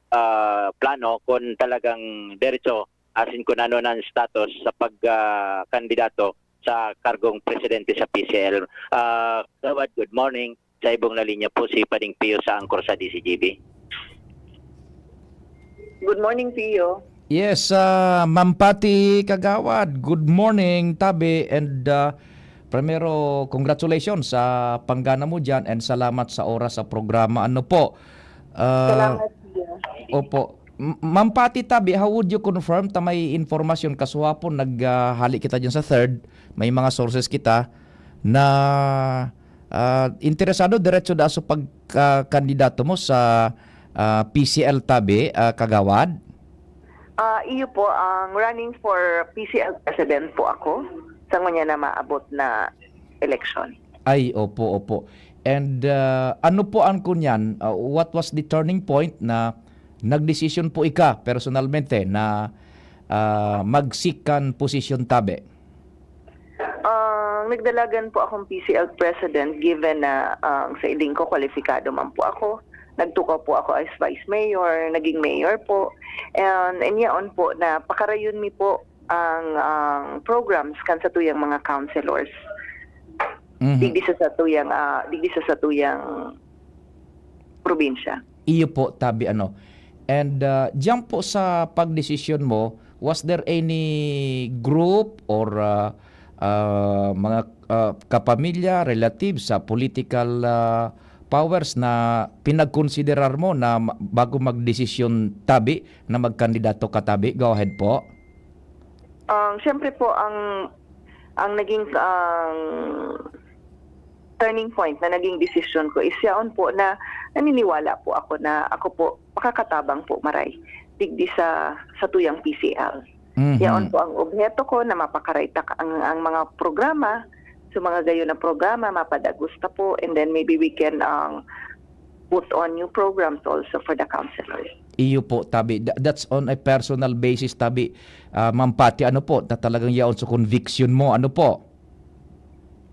uh, plano kung talagang diretso asin kung ano na ang status sa pag, uh, kandidato sa kargong presidente sa P C L. Uh, Kagawad, good morning. Sa ibong na linya po si Pading Pio sa Angkor sa D Z G B. Good morning, Pio. Yes, uh, Ma'am Pati Kagawad, good morning, tabi, and uh, primero, congratulations sa panggana mo dyan and salamat sa oras sa programa. Ano po? Uh, Salamat, Pio. Opo. M- Ma'am Pati, tabi, how would you confirm ta may informasyon? Kasuhapon, naghali kita dyan sa third, may mga sources kita na ah, interesado diretso da sa pagkakandidato mo sa ah, P C L tabi, ah, Kagawad? Ah, iyo po, ang running for P C L president po ako. Sa ngunyan na maabot na election. Ay, opo, opo. And ah, ano po ang kunyan? Ah, what was the turning point na nagdesisyon po ika personalmente na ah, mag-seek kan posisyon tabi? Ang nagdalagan po akong P C L president, given na ang sa iling ko, kwalipikado man po ako. Nagtukaw po ako as vice mayor, naging mayor po. And, and yaon po na pakarayon mi po ang, ang programs kan sa tuyang mga councilors. Mhm. Digdi sa satuyang, ah, digdi sa satuyang probinsya. Iyo po, tabi, ano. And ah, diyan po sa pagdesisyon mo, was there any group or ah, ah, mga ah, kapamilya, relatives sa political ah, powers na pinagkonsiderar mo na ma- bago magdesisyon tabi na magkandidato ka tabi? Go ahead po. Um, Siyempre po, ang ang naging ang turning point na naging desisyon ko is yaon po na naniniwala po ako na ako po makakatabang po maray digdi sa satuyang P C L. Mhm. Yaon po ang obheto ko, na mapakaray ta ang, ang mga programa, so mga gayon na programa, mapadagos ta po, and then maybe we can, um, put on new programs also for the counselors. Iyo po, tabi. Tha-, that's on a personal basis, tabi, ah, Ma'am Patty, ano po, na talagang yaon sa conviction mo, ano po?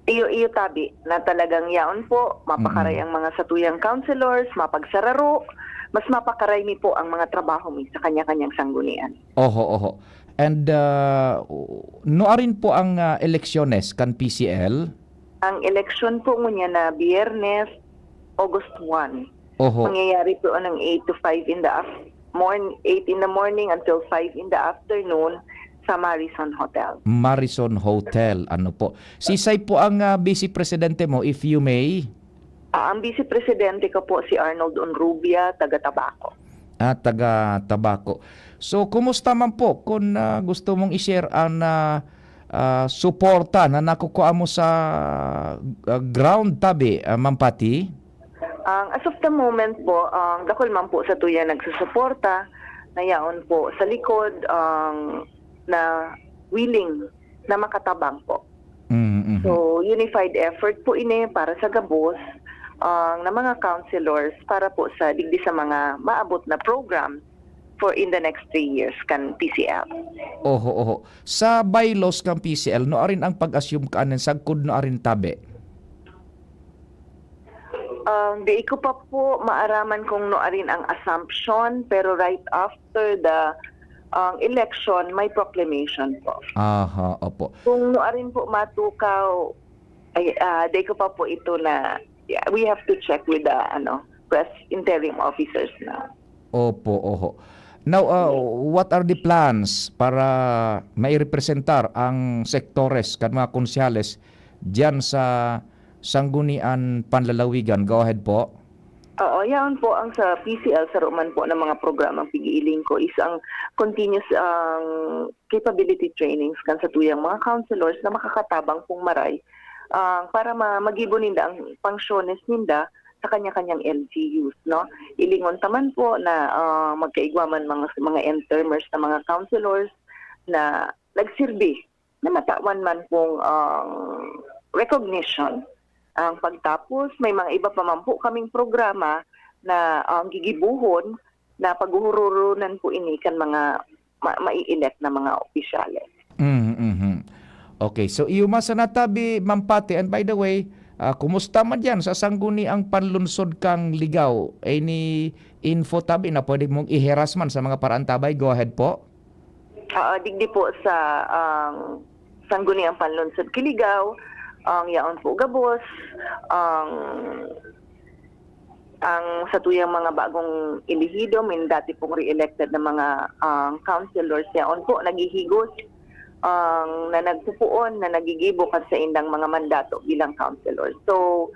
Iyo, iyo, tabi, na talagang yaon po, mapakaray Mm. ang mga satuyang counselors, mapagsararo, mas mapakaray mi po ang mga trabaho mi sa kanya-kanyang sanggunian. Oho, oho. And, ah, nuarin po ang, ah, eleksyones kan P C L? Ang eleksyon po ngunyan na Biyernes, August one. Oho. Mangyayari po ng eight to five in the af-, morn-, eight in the morning until five in the afternoon sa Marison Hotel. Marison Hotel, ano po. Sisay po ang, ah, vice presidente mo, if you may? Ah, ang vice presidente ko po si Arnold Onrubia, taga Tabaco. Ah, taga Tabaco. So, kumusta man po kung, ah, gusto mong i-share ang, ah, ah, suporta na nakukuha mo sa, ah, ground, tabi, ah, Ma'am Patty? Ang, as of the moment po, ang dakul man po sa tuya nagsusuporta, na yaon po sa likod, ang na willing na makatabang po. Mm, mhm. So, unified effort po ini para sa gabos, ang na mga counselors para po sa digdi sa mga maabot na program for in the next three years kan P C L. Oho, oho. Sa bylaws kan P C L, nuarin ang pag-assume kaanin sagkod nuarin tabi? Um, di ko pa po maaraman kung nuarin ang assumption, pero right after the, um, election, may proclamation po. Aha, opo. Kung nuarin po matukaw, ay, ah, di ko pa po ito na, yeah, we have to check with the, ano, press interim officers na. Opo, oho. Now, ah, what are the plans para mairepresentar ang sektores kan mga konsyales diyan sa Sanggunian Panlalawigan? Go ahead po. Oo, yaon po ang sa P C L, saro man po ng mga programang pag-iiling ko is ang continuous, ang capability trainings kan sa tuyang mga counselors na makakatabang pong maray, ah, para ma-, magibo ninda ang pangsyones ninda sa kanya-kanyang L G Us, no? Ilingon ta man po na, ah, magkaigwa man mga, mga end termers na mga counselors na nagsirbi na matawan man pong, ah, recognition. Ang pagtapos, may mga iba pa man po kaming programa na, ah, gigibohon na paghuhururunan po ini kan mga ma-, mai-elect na mga opisyales. Mm, mhm. Okay, so iyo man sana tabi, Ma'am Patty, and by the way, ah, kumusta man diyan sa Sangguniang Panlunsod kan Ligao? Any info tabi na pwede mong i-harass man sa mga paraantabay? Go ahead po. Ah, digdi po sa, ang Sangguniang Panlunsod kan Ligao, ang yaon po gabos, ang ang satuyang mga bagong elehido, may dati pong re-elected na mga, ah, councilors yaon po, naghihigos, ang na nagpupuon na nagigibo kan saindang mga mandato bilang councilor. So,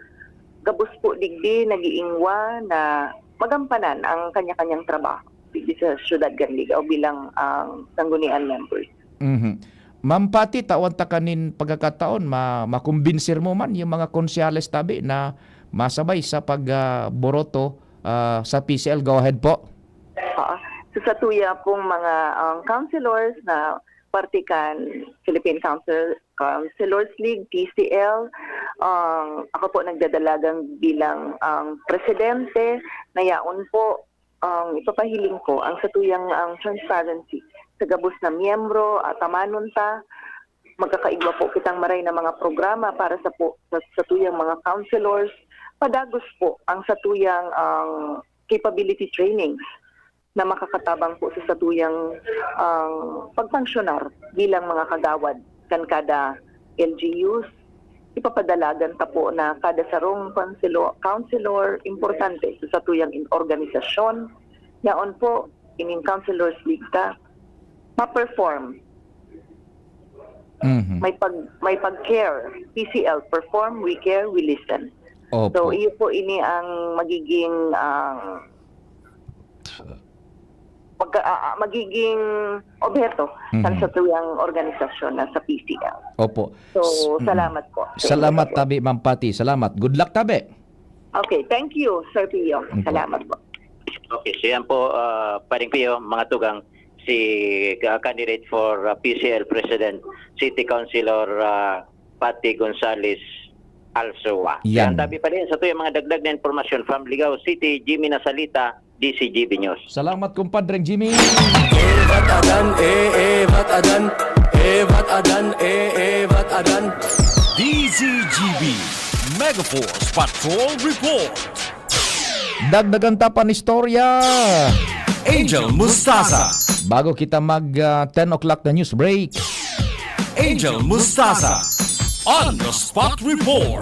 gabos po digdi, nag-iingwa na magampanan ang kanya-kanyang trabaho digdi sa syudad kan Ligao bilang, ah, sanggunian members. Mhm. Ma'am Patty, tawan ta kanin pagkakataon, ma-, makumbinser mo man yung mga konsyales tabi na masabay sa pag, ah, boroto, ah, sa P C L. Go ahead po. Oo. So, sa tuya pong mga, um, councilors na parte kan Philippine Council, Councilors League, P C L, um, ako po nagdadalagan bilang, um, presidente, na yaon po, ang ipapahiling ko, ang satuyang, ang transparency sa gabos na miyembro, atamanon ta, magkakaigwa po kitang maray na mga programa para sa po, sa, satuyang mga councilors. Padagos po ang satuyang, ang capability trainings na makakatabang po sa satuyang, ang pagpangsyonar bilang mga kagawad kan kada L G Us. Ipapadalagan ta po na kada sarong councilo-, councilor importante sa satuyang in-, organisasyon. Yaon po, ining councilors league ta, ma-perform. Mhm. May pag-, may pag-care. P C L, perform, we care, we listen. Opo. So, iyo po ini ang magiging, ang pagka-, ah, ah, magiging obheto kan Mhm. satuyang organisasyon na sa P C L. Opo. So, S-, mm. salamat po sa inyo Salamat po. tabi, Ma'am Patty. Salamat. Good luck tabi. Okay, thank you, Sir Pio. Opo. Salamat po. Okay, so yan po, ah, Paring Pio, mga tugang, si, ah, candidate for, ah, P C L President, City Councilor, ah, Patty Gonzales Alsua. Yan. Yan, tabi pa rin sa tuyang mga dagdag na impormasyon from Ligao City, Jimmy Nasalita, D C G B News. Salamat, kumpadreng Jimmy. Evat adan, eh, evat adan, evat adan, eh, evat adan. D C G B, Megaforce Patrol Report. Dagdagan ta pa an istorya. Angel Mustaza. Bago kita mag, ah, ten o'clock na news break. Angel Mustaza. On the spot report.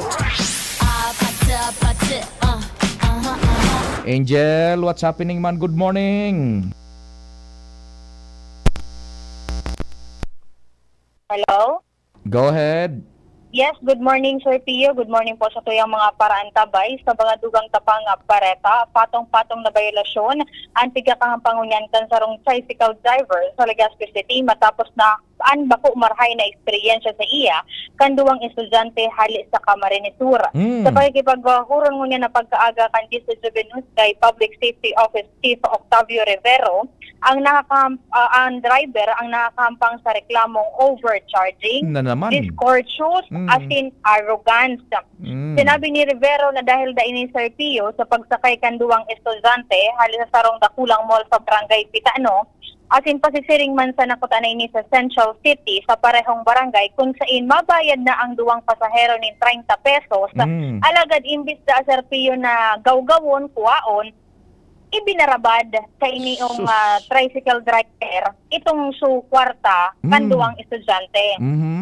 Angel, what's happening, man? Good morning. Hello? Go ahead. Yes, good morning, Sir Pio. Good morning po sa tuyang mga paraantabay. Sa mga dugang tapang, ah, bareta, patong-patong na bayolasyon ang tigkakahampang ngunyan kan sarong tricycle driver sa Legazpi City matapos na an bako marahay na eksperyensya sa iya kan duwang estudyante hali sa Camarines Sur. Mm. Sa pakikipaghuron ngunyan na pagkaaga kan D C G B News kay Public Safety Office Chief Octavio Rivero, ang nakakaham-, ah, ang driver ang nakakahampang sa reklamong overcharging, Na naman. discourteous, Mm. asin arrogance. Mm. Sinabi ni Rivero na dahil da ini, Sir Pio, sa pagsakay kan duwang estudyante hali sa sarong dakulang mall sa Barangay Pitano, asin pasisiring man sa nakuta na ini sa Central City, sa parehong barangay, kun sain mabayad na ang duwang pasahero nin treinta pesos. Mm. Alagad imbis da, Sir Pio, na gawgawon, kuwaon, ibinarabad sa iniyong, Sus. ah, tricycle driver itong su kwarta kan Mm. duwang estudyante. Mhm.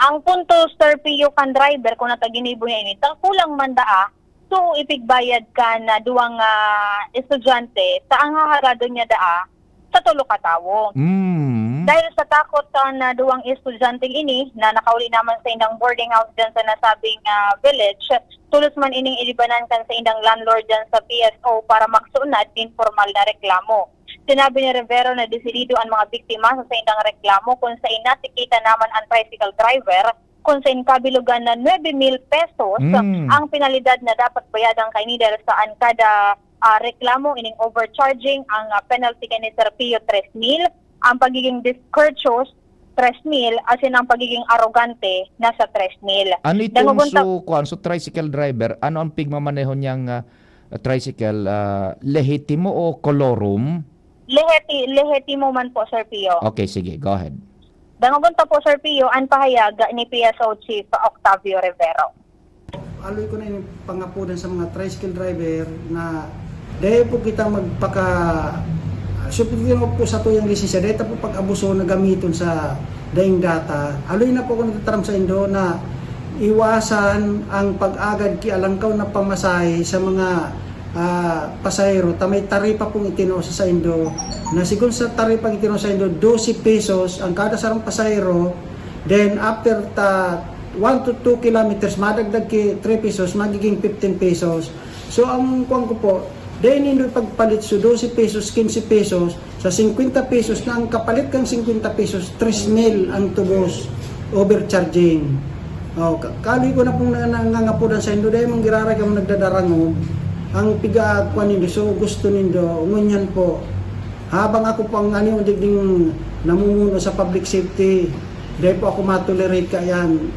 Ang punto, Sir Pio, kan driver, kun ta ginibo niya ini, ta kulang man daa, so ipigbayad kan, ah, duwang, ah, estudyante, ta ang hahagadon niya daa, sa tolo ka tawo. Mm. Dahil sa takot kan, ah, duwang estudyanteng ini na nakauli naman sa indang boarding house diyan sa nasabing, ah, village, tolos man ining ilibanan kan sa indang landlord diyan sa P S O para magsuunad nin formal na reklamo. Sinabi ni Rivero na desidido an mga biktima sa saindang reklamo kun sain natikitan naman an tricycle driver kun sain kabilogan na nuebe mil pesos Mm. ang penalidad na dapat bayadan kaini dahil sa an kada, ah, reklamo ining overcharging, ang, ah, penalty kani, Sir Pio, tres mil, ang pagiging discourteous, tres mil, asin ang pagiging arogante, nasa tres mil. Ano itong Dangogon ta- su-, kuwan, su tricycle driver, ano ang pigmamaneho niyang, ah, tricycle? Ah, lehitimo o kolorum? Leheti-, lehitimo man po, Sir Pio. Okay, sige, go ahead. Dangogon ta po, Sir Pio, an pahayag ni P S O Chief Octavio Rivero. Aloy ko na yung pangapodan sa mga tricycle driver na dahil po kita magpaka-, supportihan po sa tuyang lisensya, dahil ta po pag-abuso na gamiton sa daing data. Aloy na po ako nagtataram sa indo na iwasan ang pag-agad ki alangkaw na pamasahe sa mga, ah, pasahero ta may taripa pong itinao sa saindo, na sigon sa taripang itinao sa saindo, dose pesos ang kada sarong pasahero. Then after ta one to two kilometers, madagdag ki three pesos, magiging fifteen pesos. So ang kuwan ko po, dahil nindo pagpalit, so dose pesos, quince pesos, sa cincuenta pesos na ang kapalit kang cincuenta pesos, tres mil ang tubos, overcharging. Oh, ka-, kaloy ko na pong na-, nangangapodan sa indo, dahil manggiraray kamo nagdadarangog, ang piga kuwan nindo, so gusto nindo, ngunyan po. Habang ako po ang ano, digding namumuno sa public safety, dahil po ako matolerate ka yan.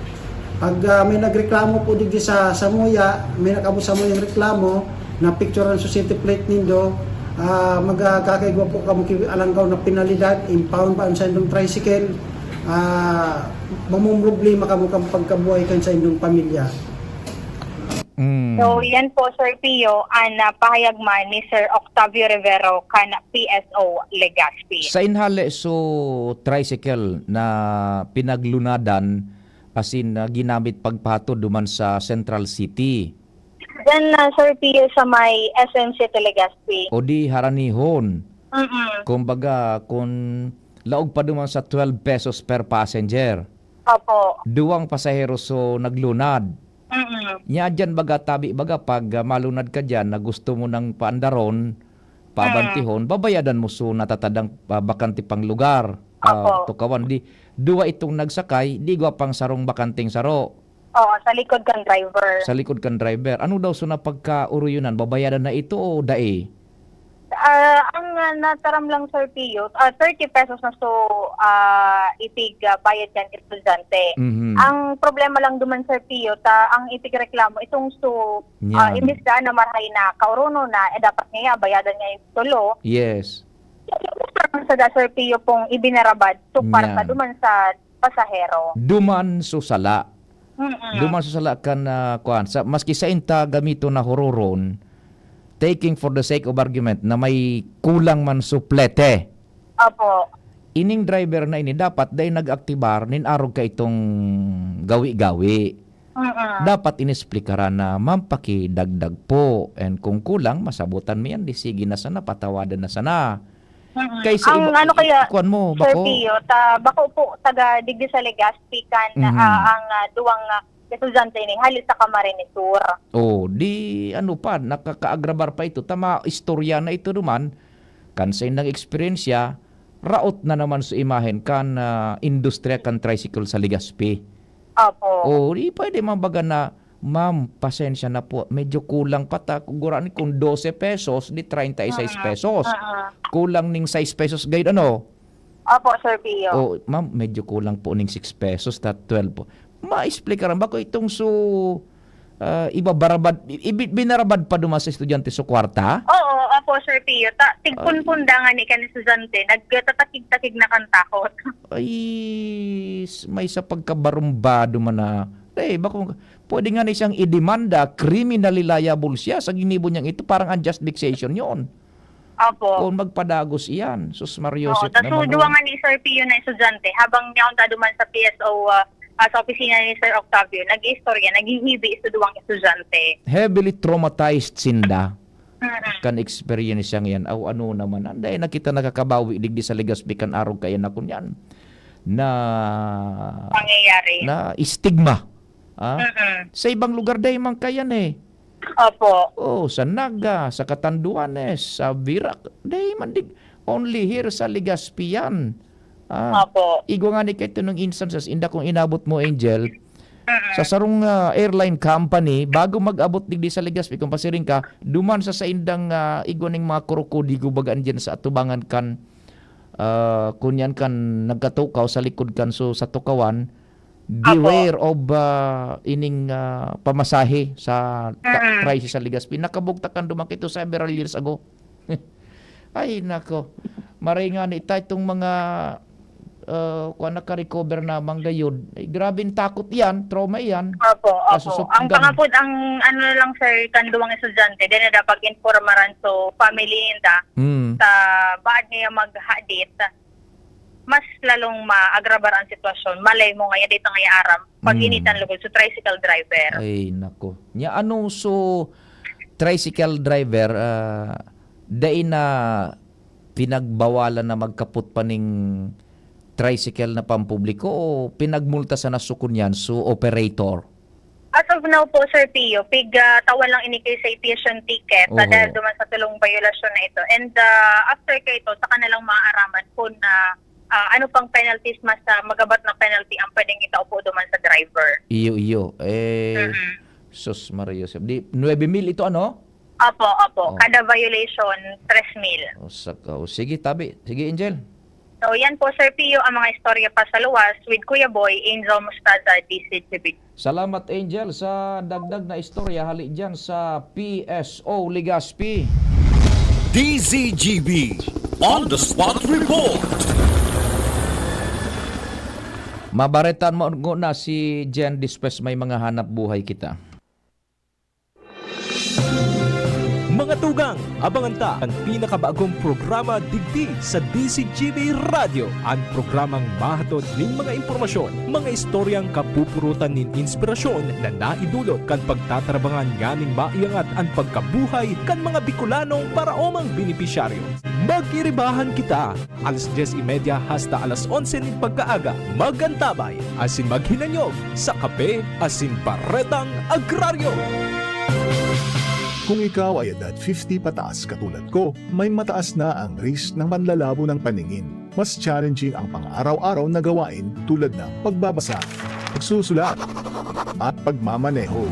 Pag, ah, may nagreklamo po digdi sa Samuya, may nag-abot Samuya ng reklamo, na picture ang society plate nindo, ah, magkakaigwa po kamo ki alangkaw na penalidad, impound pa ang sa indong tricycle, ah, mamumroblema kamo kan pagkabuhay kan sa indong pamilya. Mm. So, yan po, Sir Pio, an, ah, pahayag man ni Sir Octavio Rivero kan P S O Legazpi. Sa inhali, so, tricycle na pinaglunadan, asin, ah, ginamit pagpahatod duman sa Central City. Diyan na, Sir Pio, sa may S M City Legazpi. O di, haranihon. Mm-mm. Kumbaga, kung laog pa duman sa twelve pesos per passenger. Opo. Duwang pasahero so naglunad. Mm-mm. Nya diyan baga, tabi baga, pag, ah, malunad ka diyan na gusto mo nang paandaron, paabantihon, Mm. babayadan mo so natatadang, ah, bakante pang lugar. Ah, Opo. tukawan, di, duwa itong nagsakay, di igwa pang sarong bakanteng saro. Oo, sa likod kan driver. Sa likod kan driver. Ano daw so napagkaoroyonan? Babayadan na ito o dai? Ah, ang, ah, nataram lang, Sir Pio, ah, thirty pesos na so, ah, ipig, ah, bayad kan estudyante. Mhm. Ang problema lang duman, Sir Pio, ta ang ipigreklamo itong so, ah, Yan. imbis na, na marahay na kaurono na, eh, dapat niya bayadan niya yung tulo. Yes. Gusto naman sa da, Sir Pio, pong ibinarabad so kwarta Yan. duman sa pasahero. Duman so sala. Mm-mm. Duman so sala kan, ah, kuwan. Sa, maski sa inta gamito na huroron, taking for the sake of argument na may kulang man suplete. Opo. Ining driver na ini dapat dai nag-aktibar nin arog ka itong gawi-gawi. Mm-mm. Dapat inesplikaran na, "Ma'am, pakidagdag po. And kung kulang, masabutan mo yan. Di sige na sana, patawadan na sana." Mm-mm. Kaysa Ang iba ano i kaya, kuwan mo, Sir bako? Pio, ta bako po taga digdi sa Legazpi kan, Mhm. ah, ang, ah, duwang, ah, estudyante ni hali sa Camarines Sur. Oh, di ano pa, nakakaagrabar pa ito. Tama, istorya na ito duman. Kan sa indang eksperyensya, raot na naman sa imahen kan, ah, industriya kan tricycle sa Legazpi. Opo. Oh, di pwede man baga na, "Ma'am, pasensya na po, medyo kulang pa ta, gurani kung dose pesos, di treinta y seis Mm, pesos. mm. Kulang ning sais pesos gayud, ano?" Opo, Sir Pio. "Oh, ma'am, medyo kulang po ning six pesos, ta twelve po." Maexplikaran ba ko itong su-, ah, ibabarabad, i-, ibi-, binarabad pa duman sa estudyante su kwarta? Oo, opo, Sir Pio. Ta-, Ay. tigpunpunda nga ni kan estudyante, nagtatakig-takig na kan takot. Ay, s-, may sa pagkabarumbado man na, eh, bako, pwede nga ni siyang idemanda, criminally liable siya sa ginibo niyang ito, parang unjust vexation yon. Opo. Kung magpadagos iyan, sus, Mario Oo, Joseph tas naman, suduwa oh. nga ni Sir Pio na estudyante, habang niya unta duman sa P S O, ah, ah, sa opisina ni Sir Octavio, nag-iistorya, naghihibi sa duwang estudyante. Heavily traumatized sinda Mm-mm. kan experience yang yan. Aw, ano naman, anday na kita nakakabawi digdi sa Legazpi kan arog kaya na kunyan. Na Pangyayari. na stigma. Ah? Mm-mm. Sa ibang lugar, dai man kayan eh. Opo. Oh, sa Naga, sa Catanduanes, sa Virac, dai man dig-, only here sa Legazpi yan. Ah, Opo. igwa nga ni kayo nung instances, inda kung inabot mo, Angel, Mm-mm. sa sarong, ah, airline company, bago mag-abot digdi sa Legazpi, kung pasiring ka, duman sa saindang, ah, igwa ning mga kurukudi, gubagaan dyan sa atubangan kan, ah, kunyan kan nagkatukaw sa likod kan, so, sa tukawan, Apo. beware of, ah, ining, ah, pamasahe sa ta-, Mm. crisis sa Legazpi. Nakabugtak kan duman kito several years ago. Ay, nako. Maray nga ni, ita itong mga, ah, kuwan, naka-recover na manggayod. Ay, grabeng takot iyan, trauma iyan. Opo, opo. Kasusupgan. Ang pangapod, ang ano lang, sir, kan duwang estudyante, dai na dapat informaran so family ninda. Hmm. Sa baad niya maghadit, mas lalong maagrabar ang sitwasyon. Malay mo nga, yan dito nga aram, pag-initan Mm. lugod sa tricycle driver. Ay, nako. Nya, ano, so, tricycle driver, ah, dai na pinagbawalan na magkapot pa ning tricycle na pampubliko o pinagmulta sana so kunyan, so operator? As of now po, Sir Pio, pig, ah, tawan lang ini kay citation ticket, ah, Oho. dahil duman sa tulong biolasyon na ito. And, ah, after kay ito, saka na lang maaaraman kung, ah, ah, ano pang penalties mas, ah, magabat na penalty ang pwedeng itao po duman sa driver. Iyo, iyo. Eh, Mm-mm. sus, Maria Joseph. Di, nuebe mil ito, ano? Opo, opo. Oh. Kada violation, tres mil. Oh, saka, oh, sige, tabi. Sige, Angel. So, yan po, Sir Pio, ang mga istorya pa sa luwas with Kuya Boy, Angel Mostaza, D C T V. Salamat, Angel, sa dagdag na istorya hali dyan sa P S O Legazpi. D Z G B On the Spot Report. Mabaretan mo na si Jen Dispes, may mga hanap buhay kita. Mga tugang, abangan ta an pinakabagong programa digdi sa D Z G B Radyo, an programang mahatod nin mga impormasyon, mga istoryang kapupurutan nin inspirasyon na naidulot kan pagtatarabangan nganing maiangat an pagkabuhay kan mga Bicolanong paraomang benepisyaryo. Mag-iribahan kita! Alas dyes y media hasta alas onse nin pagkaaga, mag-antabay asin maghinanyog sa Kape asin Baretang Agraryo. Kung ikaw ay edad fifty pataas katulad ko, may mataas na ang risk ng panlalabo ng paningin. Mas challenging ang pang-araw-araw na gawain tulad ng pagbabasa, pagsusulat, at pagmamaneho.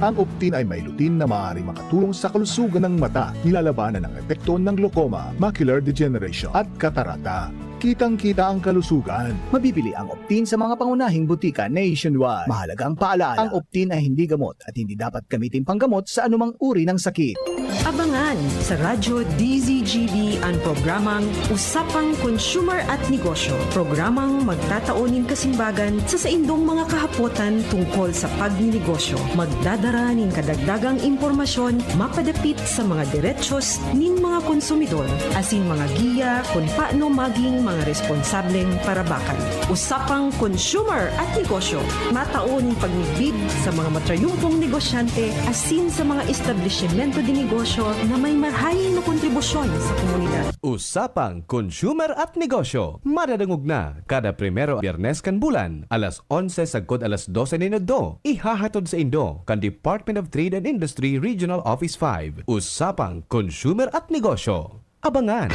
Ang Optin ay may lutein na maaaring makatulong sa kalusugan ng mata, nilalabanan ang epekto ng glaucoma, macular degeneration, at katarata. Kitang-kita ang kalusugan. Mabibili ang Optin sa mga pangunahing butika nationwide. Mahalagang paalala, ang Optin ay hindi gamot at hindi dapat gamitin panggamot sa anumang uri ng sakit. Abangan sa Radyo D Z G B ang programang Usapang Consumer at Negosyo. Programang magtatao nin kasimbagan sa saindong mga kahapotan tungkol sa pagninegosyo. Magdadara nin kadagdagang impormasyon mapadapit sa mga derechos nin mga konsumidor, asin mga giya kun paano maging mga responsableng parabakan. Usapang Consumer at Negosyo, matao nin pagmidbid sa mga matrayumpong negosyante asin sa mga establisimento de negosyo na may marahay na kontribusyon sa komunidad. Usapang Consumer at Negosyo, madadangog na kada primero Biyernes kan bulan, alas onse sagkod alas dose nin udto. Ihahatod saindo kan Department of Trade and Industry Regional Office five. Usapang Consumer at Negosyo. Abangan!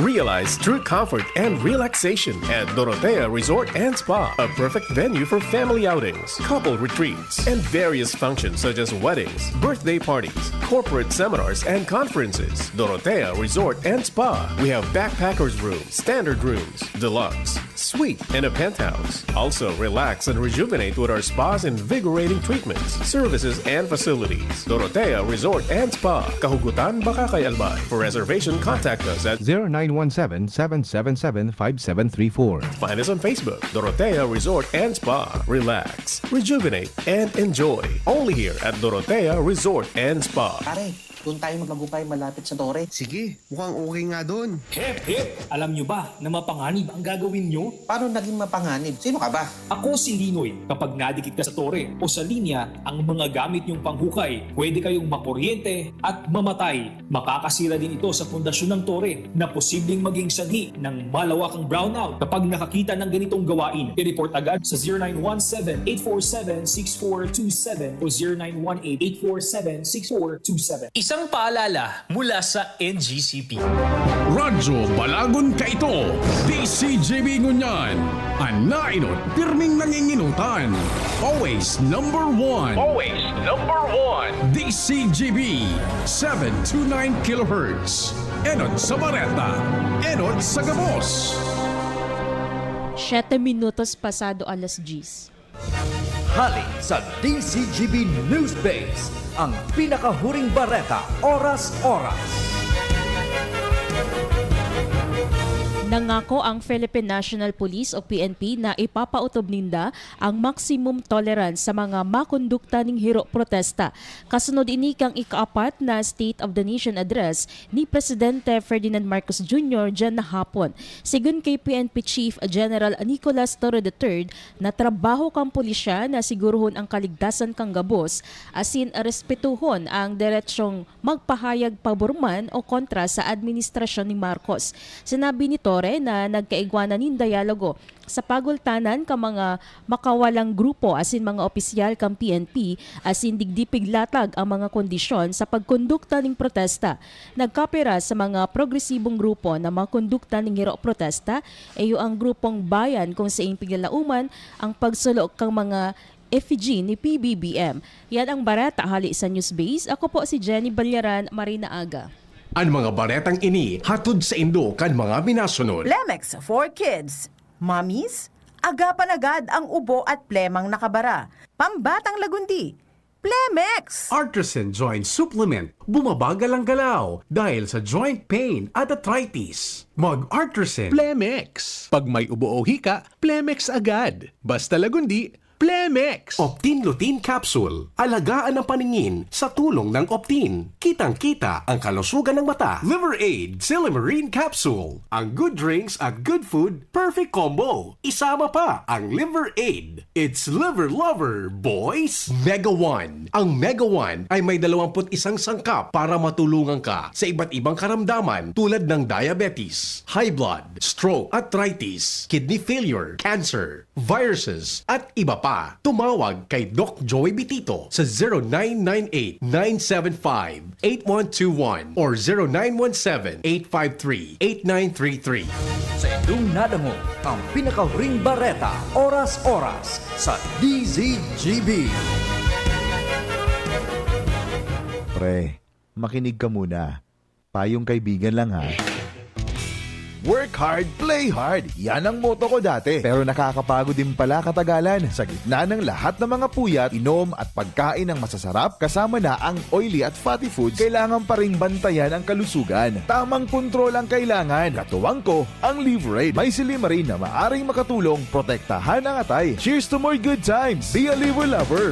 Realize true comfort and relaxation at Dorotea Resort and Spa, a perfect venue for family outings, couple retreats, and various functions such as weddings, birthday parties, corporate seminars, and conferences. Dorotea Resort and Spa. We have backpackers room, standard rooms, deluxe, suite, and a penthouse. Also, relax and rejuvenate with our spa's invigorating treatments, services, and facilities. Dorotea Resort and Spa, Kahugutan, Bacacay, Albay. For reservation, contact us at zero nine one seven, seven seven seven, five seven three four. Find us on Facebook, Dorotea Resort and Spa. Relax, rejuvenate, and enjoy. Only here at Dorotea Resort and Spa. Pare, doon tayo magmagupay malapit sa Tore. Sige, mukhang okay nga doon. Hep, hep! Alam nyo ba na mapanganib ang gagawin nyo? Paano naging mapanganib? Sino ka ba? Ako si Linoy. Kapag nadikit ka sa tore o sa linya, ang mga gamit nyong panghukay, pwede kayong makuryente at mamatay. Makakasira din ito sa pundasyon ng tore na posibleng maging sanhi ng malawakang brownout. Kapag nakakita ng ganitong gawain, i-report agad sa zero nine one seven, eight four seven, six four two seven o zero nine one eight, eight four seven, six four two seven. Isang paalala mula sa N G C P. Radyo Balagon kaito, D C G B ngunyan. An naenot, pirming nanginginutan. Always number one. Always number one. D C G B, seven two nine kilohertz. Enot sa bareta, enot sa gabos. Siyete minutos pasado alas diyes. Hali sa D C G B News Base, ang pinakahuring bareta, oras-oras. Nangako ang Philippine National Police o P N P na ipapautob ninda ang maximum tolerance sa mga makondukta ning hiro protesta. Kasunod ini kan ikaapat na State of the Nation Address ni Presidente Ferdinand Marcos Junior diyan na hapon. Sigon kay P N P Chief General Nicolas Torre the third, na trabaho kan pulisya na siguruhon ang kaligtasan kan gabos asin respetohon ang deretsong magpahayag pabor man o kontra sa administrasyon ni Marcos. Sinabi ni Torre na nagkaigwa na nin dialogo sa pagultanan kan mga makawalang grupo asin mga opisyal kan P N P asin digdi piglatag ang mga kondisyon sa pagkondukta nin protesta. Nagkapira sa mga progresibong grupo na makondukta nin hiro protesta, iyo ang grupong Bayan kung sain piglalauman ang pagsulo kan mga effigy ni P B B M. Yan ang bareta hali sa News Base. Ako po si Jenny Balyaran, maray na aga. An mga baretang ini hatod saindo kan mga minasunod. Plemex for Kids. Mommies, agapan agad ang ubo at plemang nakabara. Pambatang lagundi, Plemex! Artisan Joint Supplement. Bumabagal ang galaw dahil sa joint pain at arthritis. Mag-Artisan. Plemex. Pag may ubo o hika, Plemex agad. Basta lagundi, Plemex. Optin Lutein Capsule. Alagaan ang paningin sa tulong ng Optin. Kitang-kita ang kalusugan ng mata. Liver Aid Silymarin Capsule. Ang good drinks at good food, perfect combo. Isama pa ang Liver Aid. It's Liver Lover, boys! Mega One. Ang Mega One ay may dalawampu't isang sangkap para matulungan ka sa iba't ibang karamdaman tulad ng diabetes, high blood, stroke, arthritis, kidney failure, cancer, viruses, at iba pa. Tumawag kay Doc Joey Bitito sa zero nine nine eight, nine seven five, eight one two one or zero nine one seven, eight five three, eight nine three three. Sa indong nadangog ang pinakahuring bareta, oras-oras, sa D Z G B. Pre, makinig ka muna. Payong kaibigan lang, ha. Work hard, play hard. Yan ang motto ko dati. Pero nakakapagod din pala katagalan. Sa gitna ng lahat ng mga puyat, inom at pagkain ng masasarap, kasama na ang oily at fatty foods, kailangan pa ring bantayan ang kalusugan. Tamang kontrol ang kailangan. Katuwang ko, ang Liveraid. May silymarin na maaring makatulong protektahan ang atay. Cheers to more good times! Be a Liver Lover!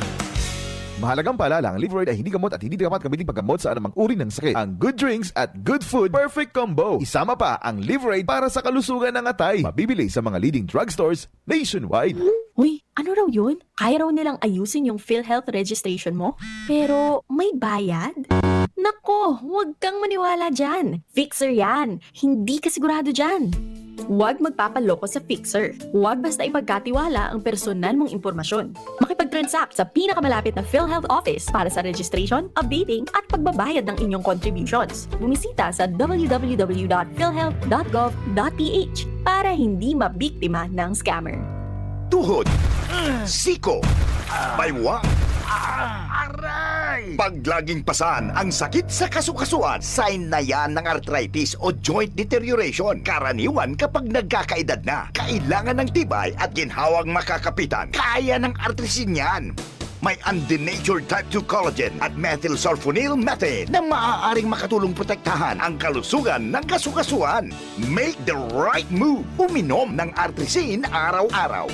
Mahalagang paalala, ang Liveraid ay hindi gamot at hindi dapat gamitin paggamot sa anumang uri ng sakit. Ang good drinks at good food, perfect combo. Isama pa ang Liveraid para sa kalusugan ng atay. Mabibili sa mga leading drugstores nationwide. Uy, ano raw yun? Kaya raw nilang ayusin yung PhilHealth registration mo? Pero may bayad? Nako, huwag kang maniwala dyan. Fixer yan. Hindi ka sigurado dyan. Huwag magpapaloko sa Fixer. Huwag basta ipagkatiwala ang personal mong impormasyon. Makipag-transact sa pinakamalapit na PhilHealth office para sa registration, updating at pagbabayad ng inyong contributions. Bumisita sa w w w dot philhealth dot gov dot p h para hindi mabiktima ng scammer. Tuhod, siko, baywang, aray! Pag laging pasan ang sakit sa kasukasuan, sign na yan ng arthritis o joint deterioration. Karaniwan kapag nagkakaedad na, kailangan ng tibay at ginhawang makakapitan. Kaya ng Artrisin yan. May undenatured type two collagen at methylsulfonyl methane na maaaring makatulong protektahan ang kalusugan ng kasukasuan. Make the right move. Uminom ng Artrisin araw-araw.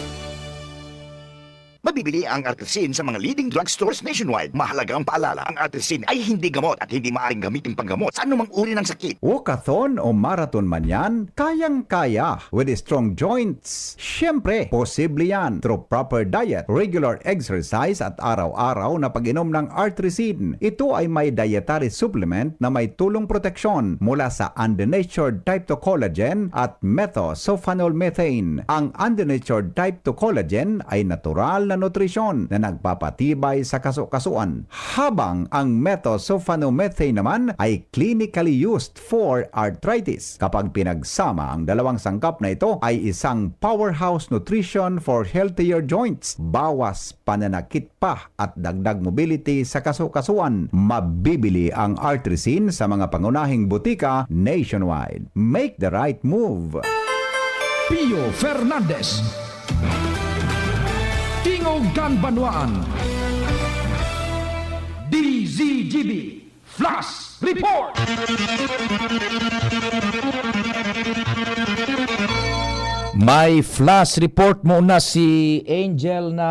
Mabibili ang Artrisin sa mga leading drugstores nationwide. Mahalagang paalala, ang Artrisin ay hindi gamot at hindi maaaring gamitin panggamot sa anumang uri ng sakit. Walkathon o marathon man yan, kayang-kaya. With strong joints, siyempre, posible yan. Through proper diet, regular exercise at araw-araw na pag-inom ng Artrisin. Ito ay may dietary supplement na may tulong proteksyon mula sa undenatured type two collagen at methylsulfonyl methane. Ang undenatured type two collagen ay natural na nutrisyon na nagpapatibay sa kasukasuan, habang ang methylsulfonomethane naman ay clinically used for arthritis. Kapag pinagsama ang dalawang sangkap na ito, ay isang powerhouse nutrition for healthier joints, bawas pananakit pa at dagdag mobility sa kasukasuan. Mabibili ang Artrisin sa mga pangunahing butika nationwide. Make the right move! Pio Fernandez. Tingog kan Banwaan. D Z G B Flash Report. May flash report muna si Angel na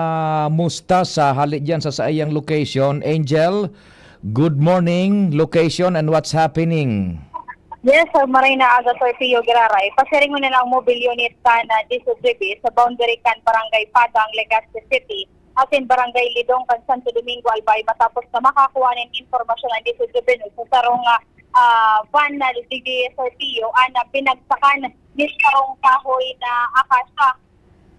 Mustasa, hali diyan sa saiyang location. Angel, good morning, location and what's happening? Yes, sir. Maray na aga, Sir Pio Giraray. Pasiring mo na lang mobile unit kan D Z G B sa boundary kan Barangay Padang, Legazpi City, asin Barangay Lidong kan Santo Domingo, Albay, matapos na makakuha nin impormasyon ang D Z G B News sa sarong ah, ah, van na digdi, Sir Pio, ah, na binagsakan nin sarong kahoy na akasya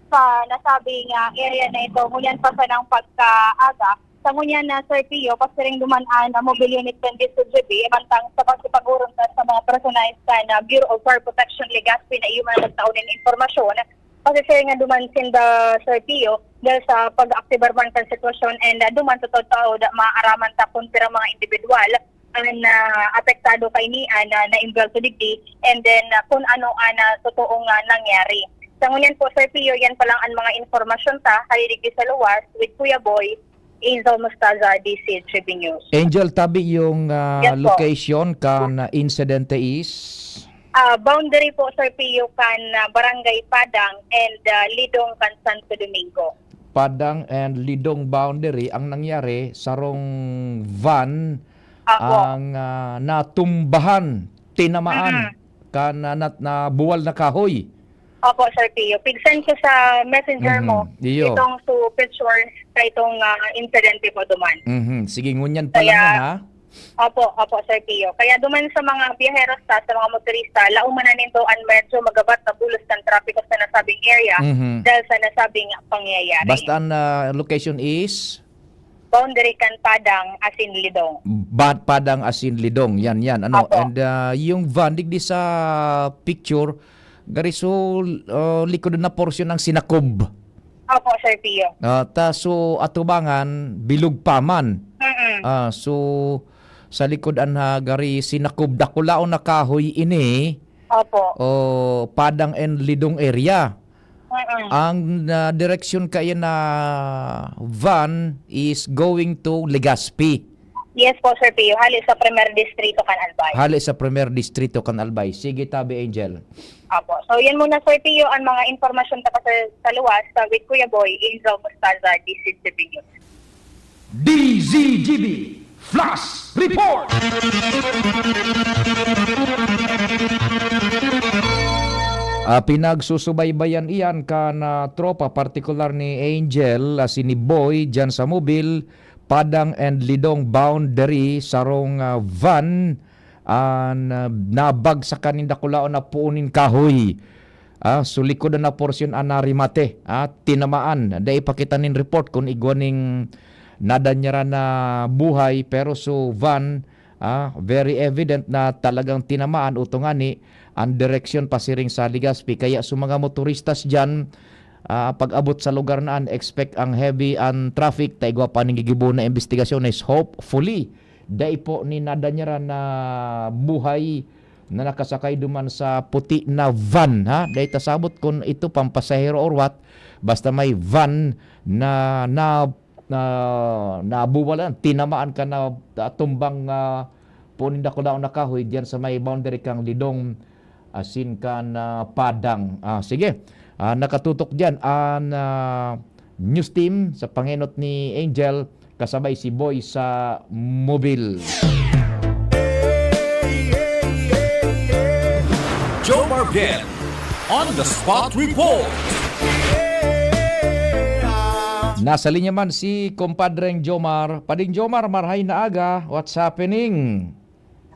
sa nasabing ah, area na ito. Ngunyan pa sanang pagkaaga. Sa ngunyan na, Sir Pio, pasiring duman an ah, mobile unit kan D Z G B, mantang sa pagsipag-orong ta sa mga personahe kan ah, Bureau of Fire Protection Legazpi na iyo man nagtao nin impormasyon. Pasisiringan duman sinda, Sir Pio, dahil sa pag-aktibar man kan sitwasyon and ah, duman sa taod-taod, maaraman ta kun pirang mga individual an ah, apektado kaini an ah, na-involve digdi, and then ah, kun ano an ah, totoong ah, nangyari. Sa ngunyan po, Sir Pio, yan pa lang an mga impormasyon ta, kaya digdi sa luwas, with Kuya Boy, Angel Mostaza, D Z G B News. Angel, tabi yung ah, Yes po. Location kan ah, insidente is? Ah, boundary po, Sir Pio, kan ah, Barangay Padang and ah, Lidong kan Santo Domingo. Padang and Lidong boundary ang nangyari, sarong van Apo. ang ah, natumbahan, tinamaan kan ah, nat- na buwal na kahoy. Opo, Sir Pio. Pig-send ko sa messenger Mhm. mo Iyo. itong su picture sa itong ah, insidente po duman. Mhm. Sige, ngunyan pa lang Kaya- yan, ha? Opo, opo, Sir Pio. Kaya duman sa mga biyaheros ta, sa mga motorista, lauman na nindo an medyo magabat na bulos kan trapiko sa nasabing area Mhm. dahil sa nasabing pangyayari. Basta ang ah, location is? Boundary kan Padang, asin Lidong. Bad Padang asin Lidong. Yan, yan. Ano? Apo. And ah, yung van, digdi sa picture, gari so ah, likod na portion ng sinakob. Opo, Sir Pio. Ah, ta so atubangan, bilog pa man. Mm-mm. Ah, so Sa likod an, ah, gari sinakob, dakulaon na kahoy ini. Opo. O, Padang and Lidong area. Mm. Ang, ah, direksyon kaya na van is going to Legazpi. Yes po, Sir Pio. Hali sa Primer Distrito kan Albay. Hali sa Primer Distrito kan Albay. Sige, tabi, Angel. Opo. So, yan muna, Sir Pio, ang mga impormasyon ta pa sa, sa luwas, sa with Kuya Boy, Angel Mostaza, D Z G B News. D Z G B Flash Report. Ah, pinagsusubaybayan iyan kan, ah, tropa, partikular ni Angel, ah, si ni Boy, diyan sa Mobil, Padang and Lidong boundary, sarong, ah, van, an, ah, nabagsakan nin dakulaon na puon nin kahoy. Ah, so likod na porsyon an narimate, ah, tinamaan. Dai pa kita nin report kun igwa nin nadanyaran na buhay, pero so van, ah, very evident na talagang tinamaan, utong ngani an direksyon pasiring sa Legazpi. Kaya so mga motoristas diyan, ah, pag-abot sa lugar na an, expect ang heavy an traffic, ta igwa pa nin gigibohon na imbestigasyones. Hopefully, dai po nin nadanyaran na buhay na nakasakay duman sa puti na van, ha? Dai ta sabot kun ito pampasahero or what, basta may van na, na, na nabuwalan, tinamaan ka na, ah, tumbang, ah, puon nin dakulaon na kahoy diyan sa may boundary kan Lidong asin kan, ah, Padang. Ah, sige. Ah, nakatutok diyan an, ah, news team sa pangenot ni Angel, kasabay si Boy sa Mobil. Jomar Biel, on the spot report. Nasa linya man si Compadreng Jomar. Pading Jomar, marhay na aga. What's happening?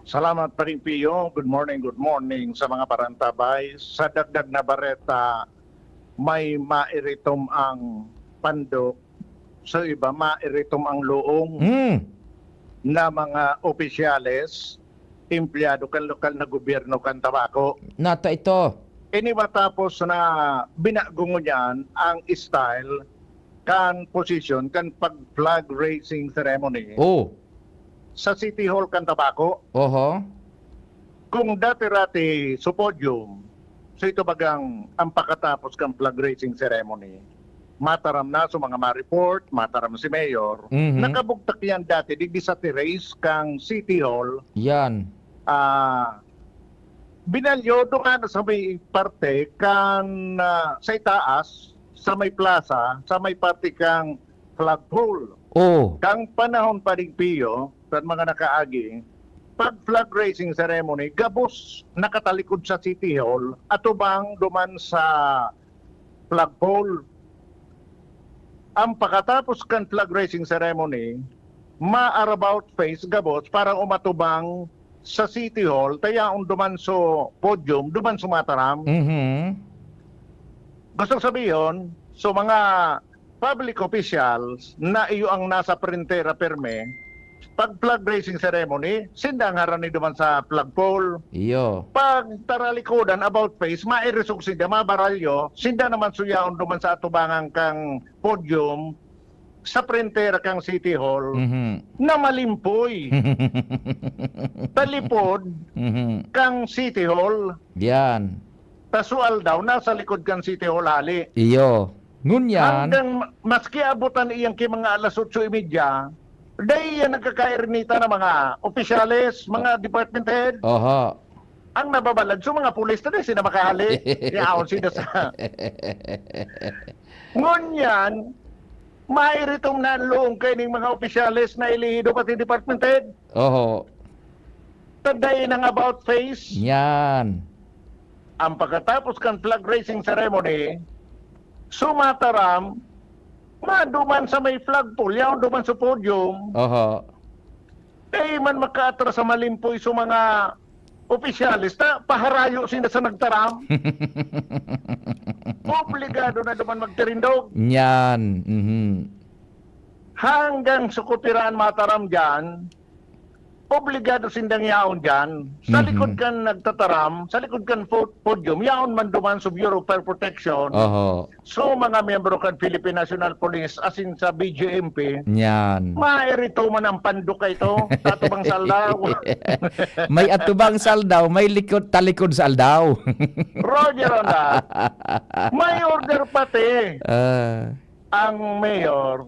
Salamat, Paring Pio. Good morning, good morning sa mga parantabay. Sa dagdag na bareta, may mairitom ang pandok. Sa iba, mairitom ang luong Hmm. na mga opisyales, empleyado kan lokal na gobyerno kan Tabaco. Nata ito. Ini matapos na binago ngunyan ang style kan posisyon kan pag-flag raising ceremony Oh. sa City Hall kan Tabaco. Oho. Kung dati-rati sa podium, sa ito bagang ang pakatapos kan flag raising ceremony, mataram na sa mga ma-report, mataram si Mayor, Mhm. nakabugtak yan dati, digdi sa terrace kang City Hall. Yan. Ah, binalyo doon nga sa may parte kan, ah, sa itaas, sa may plaza, sa may parte kang flagpole. Oh. Kang panahon pa rin, Pio, sa mga nakaagi, pag flag raising ceremony, gabos nakatalikod sa City Hall, atubang duman sa flagpole. Ang pakatapos kan flag raising ceremony, ma-arabout face gabos para umatubang sa City Hall, ta yaon duman so podium, duman so mataram. Mhm. Gusto ko sabihon, so mga public officials na iyo ang nasa prentera pirmi, pag flag raising ceremony, sinda ang harani duman sa flagpole. Iyo. Pag taralikodan, about face, mairisog sinda, mabaralyo, sinda naman suyaon duman sa atubangan kang podium, sa prentera kang City Hall, Mhm. na malimpoy. Talipod Mhm. kang City Hall. Yan. Taso aldaw, nasa likod kang City Hall hali. Iyo. Ngunyan. Hanggang ma-, maski abutan iyang ki mga alas otso y media, dai yan nagkakairnita na mga opisyales, mga department head. Oho. Ang nababalad, so mga pulis na din, sila makahali. Yaon sila sa Ngunyan, mairitom na ang luong kaining mga opisyales na elehido pati department head. Oho. Tadain ang about face. Yan. Ang pagkatapos kan flag raising ceremony, sumataram, maduman sa may flagpole, yaon duman sa podium. Oho. Dai man makaatras sa malimpoy sa mga opisyales, ta paharayo sinda sa nagtaram. Obligado na duman magtirindog. Yan. Mhm. Hanggang sa kutiraan mataram diyan, obligado sindang yaon diyan. Sa Mhm. likod kan nagtataram, sa likod kan po-, podium, yaon man duman sa Bureau of Fire Protection. Oho. So, mga miyembro kan Philippine National Police, asin sa B J M P, Yan. mairito man ang pandok ka ito, tatubang sa aldaw. May atubang sa aldaw, may likod, talikod sa aldaw. Roger on that. May order pati Ah. ang mayor.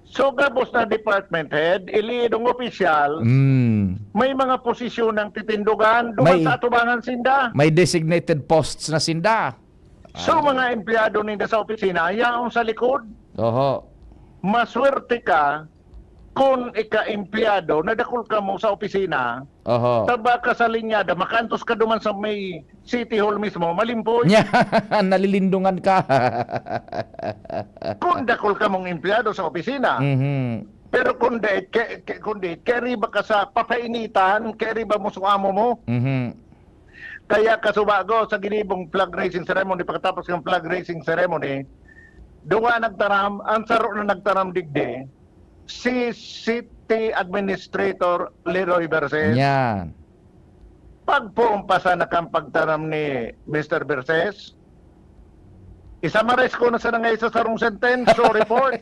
So, gabos na department head, ilidong opisyal, Mm. may mga posisyon ang titindogan, duman May sa atubangan sinda. May designated posts na sinda. So, Ah. mga empleyado ninda sa opisina, yaon sa likod. Oho. Maswerte ka kung ika-empleyado, nadakul ka mo sa opisina, Oho. taba ka sa linyada, makantos ka duman sa may City Hall mismo, malimpoy. Nya, nalilindungan ka. Kung dakul ka mong empleyado sa opisina. Mhm. Pero kung dahil, ke-, ke-, kung dahil, kaya riba ka sa papainitan, kaya riba mo sa amo mo. Mhm. Kaya kasubago sa ginibong flag raising ceremony, pagkatapos ng flag raising ceremony, duwa nagtaram, ang saro na nagtaram digdi, si City Administrator Leroy Verses. Yan. Pagpumpasan na kan pagtaram ni Mister Verses, isamaris ko na sana nga isa sarong sentence o report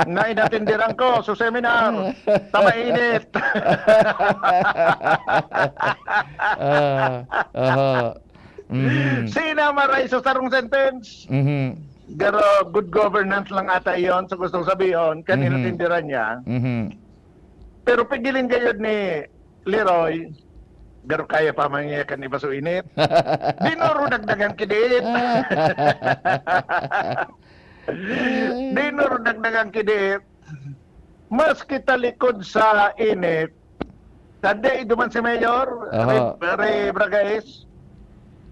na inatindiran ko sa seminar sa mainit. Ah, aha. Mhm. Sinamaray sa sarong sentence. Mhm. Pero good governance lang ata iyon sa gustong sabihin, kan Mhm. inatindiran niya. Mhm. Pero pigiling gayod ni Leroy, garo kaya pa man niya kan iba so init. Dinuro dagdagan kidiit. Dinuro dagdagan kidiit. Maski talikod sa init, tanda, iduman si Mayor, Aha. Re-, Re Bragais.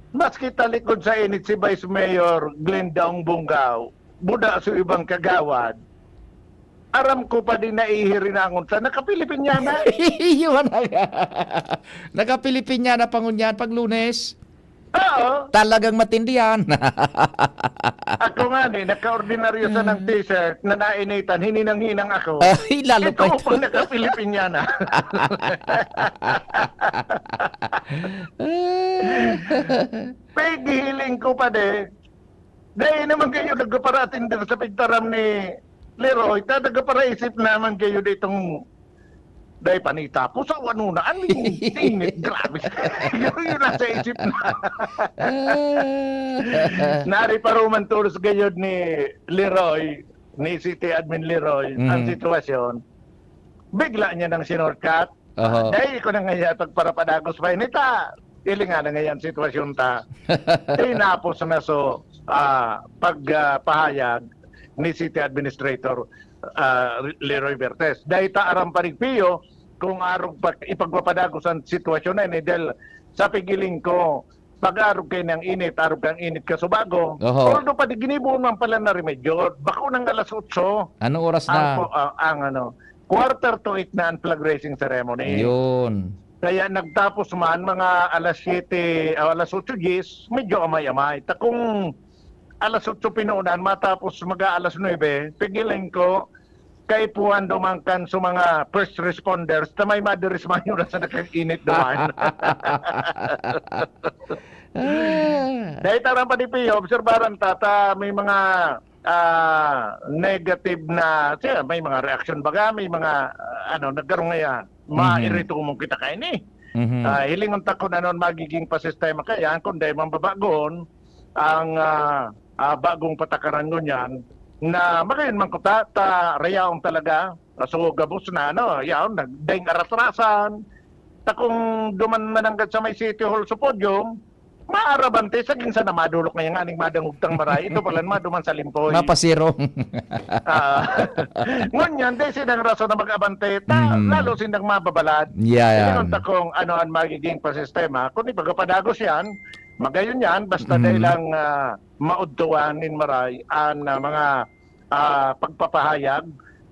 Maski talikod sa init si Vice Mayor Glenda Ongbongao, buda sa ibang kagawad. Aram ko pa din naihirinangon sa nakapilipinyana. Iyon na nga. Nakapilipinyana pa ngunyan pag Lunes. Oo. Talagang matindi yan. Ako nga ni, nakaordinaryo sa ng Mm. t-shirt na nainitan, hininang-hinang ako. Ay, lalo Ito pa ito. pang nakapilipinyana. Paghihiling ko pa de, dahil naman kayo nagpaparatinda sa pigtaram ni Leroy, ta nagpaparaisip naman kayo ditong dahil panita po sa wano na, ano yung init, grabe. Yun, yun nasa isip na. Nari pa ruman tulos gayod ni Leroy, ni City Admin Leroy, ang Mhm. sitwasyon. Bigla niya nang sinorkat. Oho. Dahil ko na ngayon pagparapadagos pa, inita. Ili nga na ngayon sitwasyon ta. Tinapos na so, ah, pag, ah, pahayag ni City Administrator, ah, Leroy Vertes. Dahil ta aram pa rin, Pio, kung arog pa, ipagpapadagos ang sitwasyon na ini, dahil sa pigiling ko, pag-arog kayo ng init, arog kang init ka subago. Oho. Although, pati ginibo man pala na remedyo, bako ng alas otso. Anong oras Ang na? po, ah, ang ano, quarter to eight na ang flag raising ceremony. Yun. Kaya nagtapos man mga alas siyete, ah, alas otso diyes, medyo amay-amay. Ta kung alas otso pinunan, matapos mag-aalas nuebe, pigilan ko, kaipuhan duman kan sa mga first responders, ta may madiris man yun sa nakag-init duman. Ah. Dahil tarang pa di Pio, obserbaran ta, ta may mga, ah, negative na, siya, may mga reaksyon baga, may mga, ah, ano, nagkaroon ngayon. Mhm. Mairito mo kita kaini. Mhm. Ah, hilingon ta kung ano ang magiging pasistema kaya, kung dahil mambabagon ang, ah, ah, bagong patakaran ngunyan, na magayon man kuta, ta rayaon talaga, so gabos na, ano, yaon, nag-, daing aratrasan, ta kung duman mananggad sa may City Hall sa podium, maarabante, saging sana madulok na yan, aning madangog tang maray, ito pala, maduman sa limpoy. Mapasiro. Ah, ngunyan, di sinang rason na mag-abante, ta, Mhm. lalo sindang mababalad. Yeah, Hindi yan. Ta kung ano ang magiging pasistema, kung ipagpapadagos yan, magayon yan, basta Mhm. dahil lang, ah, maudtuan nin maray, ang, ah, mga, ah, pagpapahayag,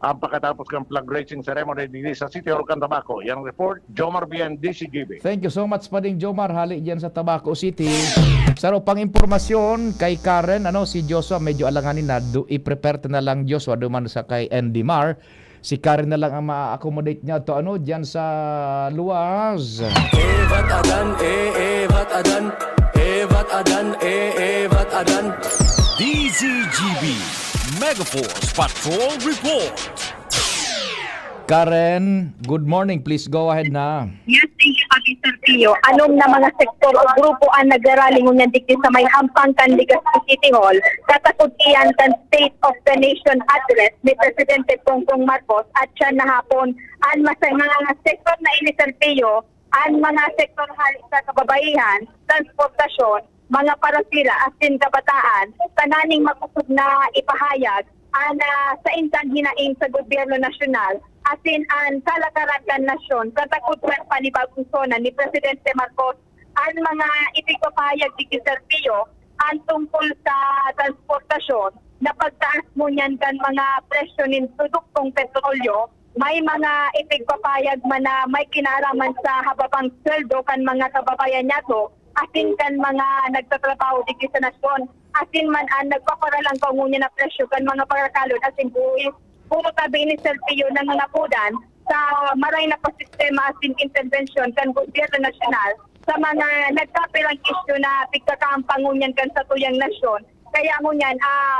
ang pagkatapos ng flag raising ceremony dito sa City Hall kan Tabaco. Yang report, Jomar Bien, D C G B. Thank you so much, Pading Jomar, hali dyan sa Tabaco City. Saro pang impormasyon kay Karen, ano, si Joshua, medyo alanganin na, du-, i-prepare ta na lang, Joshua, duman sa kay Andy Mar. Si Karen na lang ang ma-accommodate niya to, ano, diyan sa luwas. Evat adan, e, evat adan, evat adan, e, evat adan. D Z G B Megaforce Patrol Report. Karen, good morning. Please go ahead na. Yes, thank you, Kami Sergio. Anom na mga sektor o grupo ang nagrarally ngunyan digdi sa may hampang kan Legazpi City Hall? Katakod iyan kan State of the Nation Address ni Presidente Bongbong Marcos at siya na hapon. Ang mas mga sektor na ini, Sergio, ang mga sektor hali sa kababaihan, transportasyon, mga parasira, asin kabataan, tananing makosog na ipahayag an, ah, saindang hinaing sa gobyerno nasyonal, asin an kalakaran kan nasyon, katakod kan panibagong SONA ni Presidente Marcos. An mga ipigpapahayag digdi, Sergio, an tungkol sa transportasyon, na pagtaas ngunyan kan mga presyo nin produktong petrolyo, may mga ipigpapahayag man na may kinaraman sa hababang sweldo kan mga kababayan niyato, asin kan mga nagtatrabaho digdi sa nasyon, asin man an nagpaparalang kangunyan na presyo kan mga pagkakalon asin buhis. Puro tabi ini, Sergio, nangangapodan sa maray na pasistema asin interbensyon kan gobyerno nasyonal sa mga nagkapirang isyu na pigkakaampangon niyan kan satuyang nasyon. Kaya ngunyan, ah,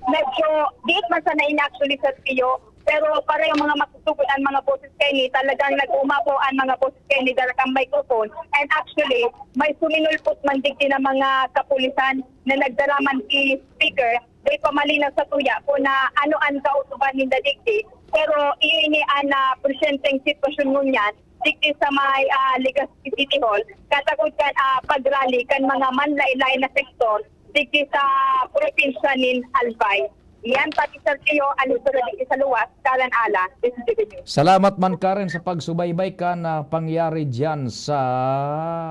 medyo diit man sana ini actually, Sergio, pero parehong mga makusugod ang mga boses kaini, talagang nag-umapaw ang mga boses kaini dara kan microphone. And actually, may suminulpot man digdi na mga kapulisan na nagdara man ki speaker, dai pa malinaw sa tuya kung na ano an kautuban ninda digdi. Pero iyo ini an, ah, presyenteng sitwasyon ngunyan digdi sa may, ah, Legazpi City Hall, katakod kan, ah, pag-rally kan mga manlaen-laen na sektor digdi sa probinsya nin Albay. Yan, Pati Sergio, ano sa digdi sa luwas, Karan Ala, Desiderio News. Salamat man, Karen, sa pagsubaybay kan, ah, pangyari diyan sa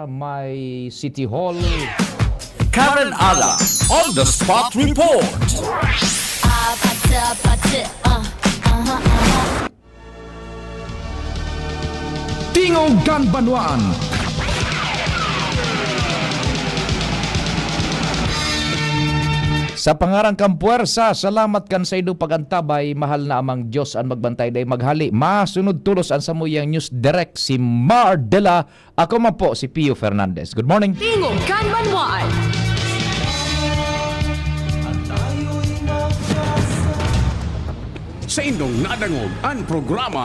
may City Hall. Karen Ala on the spot report. Ah, pati, pati, uh, uh-huh, uh-huh. Tingog kan Banwaan. Sa pangaran kan puwersa, salamat kan saindo pag-antabay, mahal na Amang Diyos an magbantay dai maghali. Masunod tolos an samuyang News Direct, si Mar Dela. Ako man po si Pio Fernandez. Good morning. Tingog kan Banwaan. Saindong nadangog an programa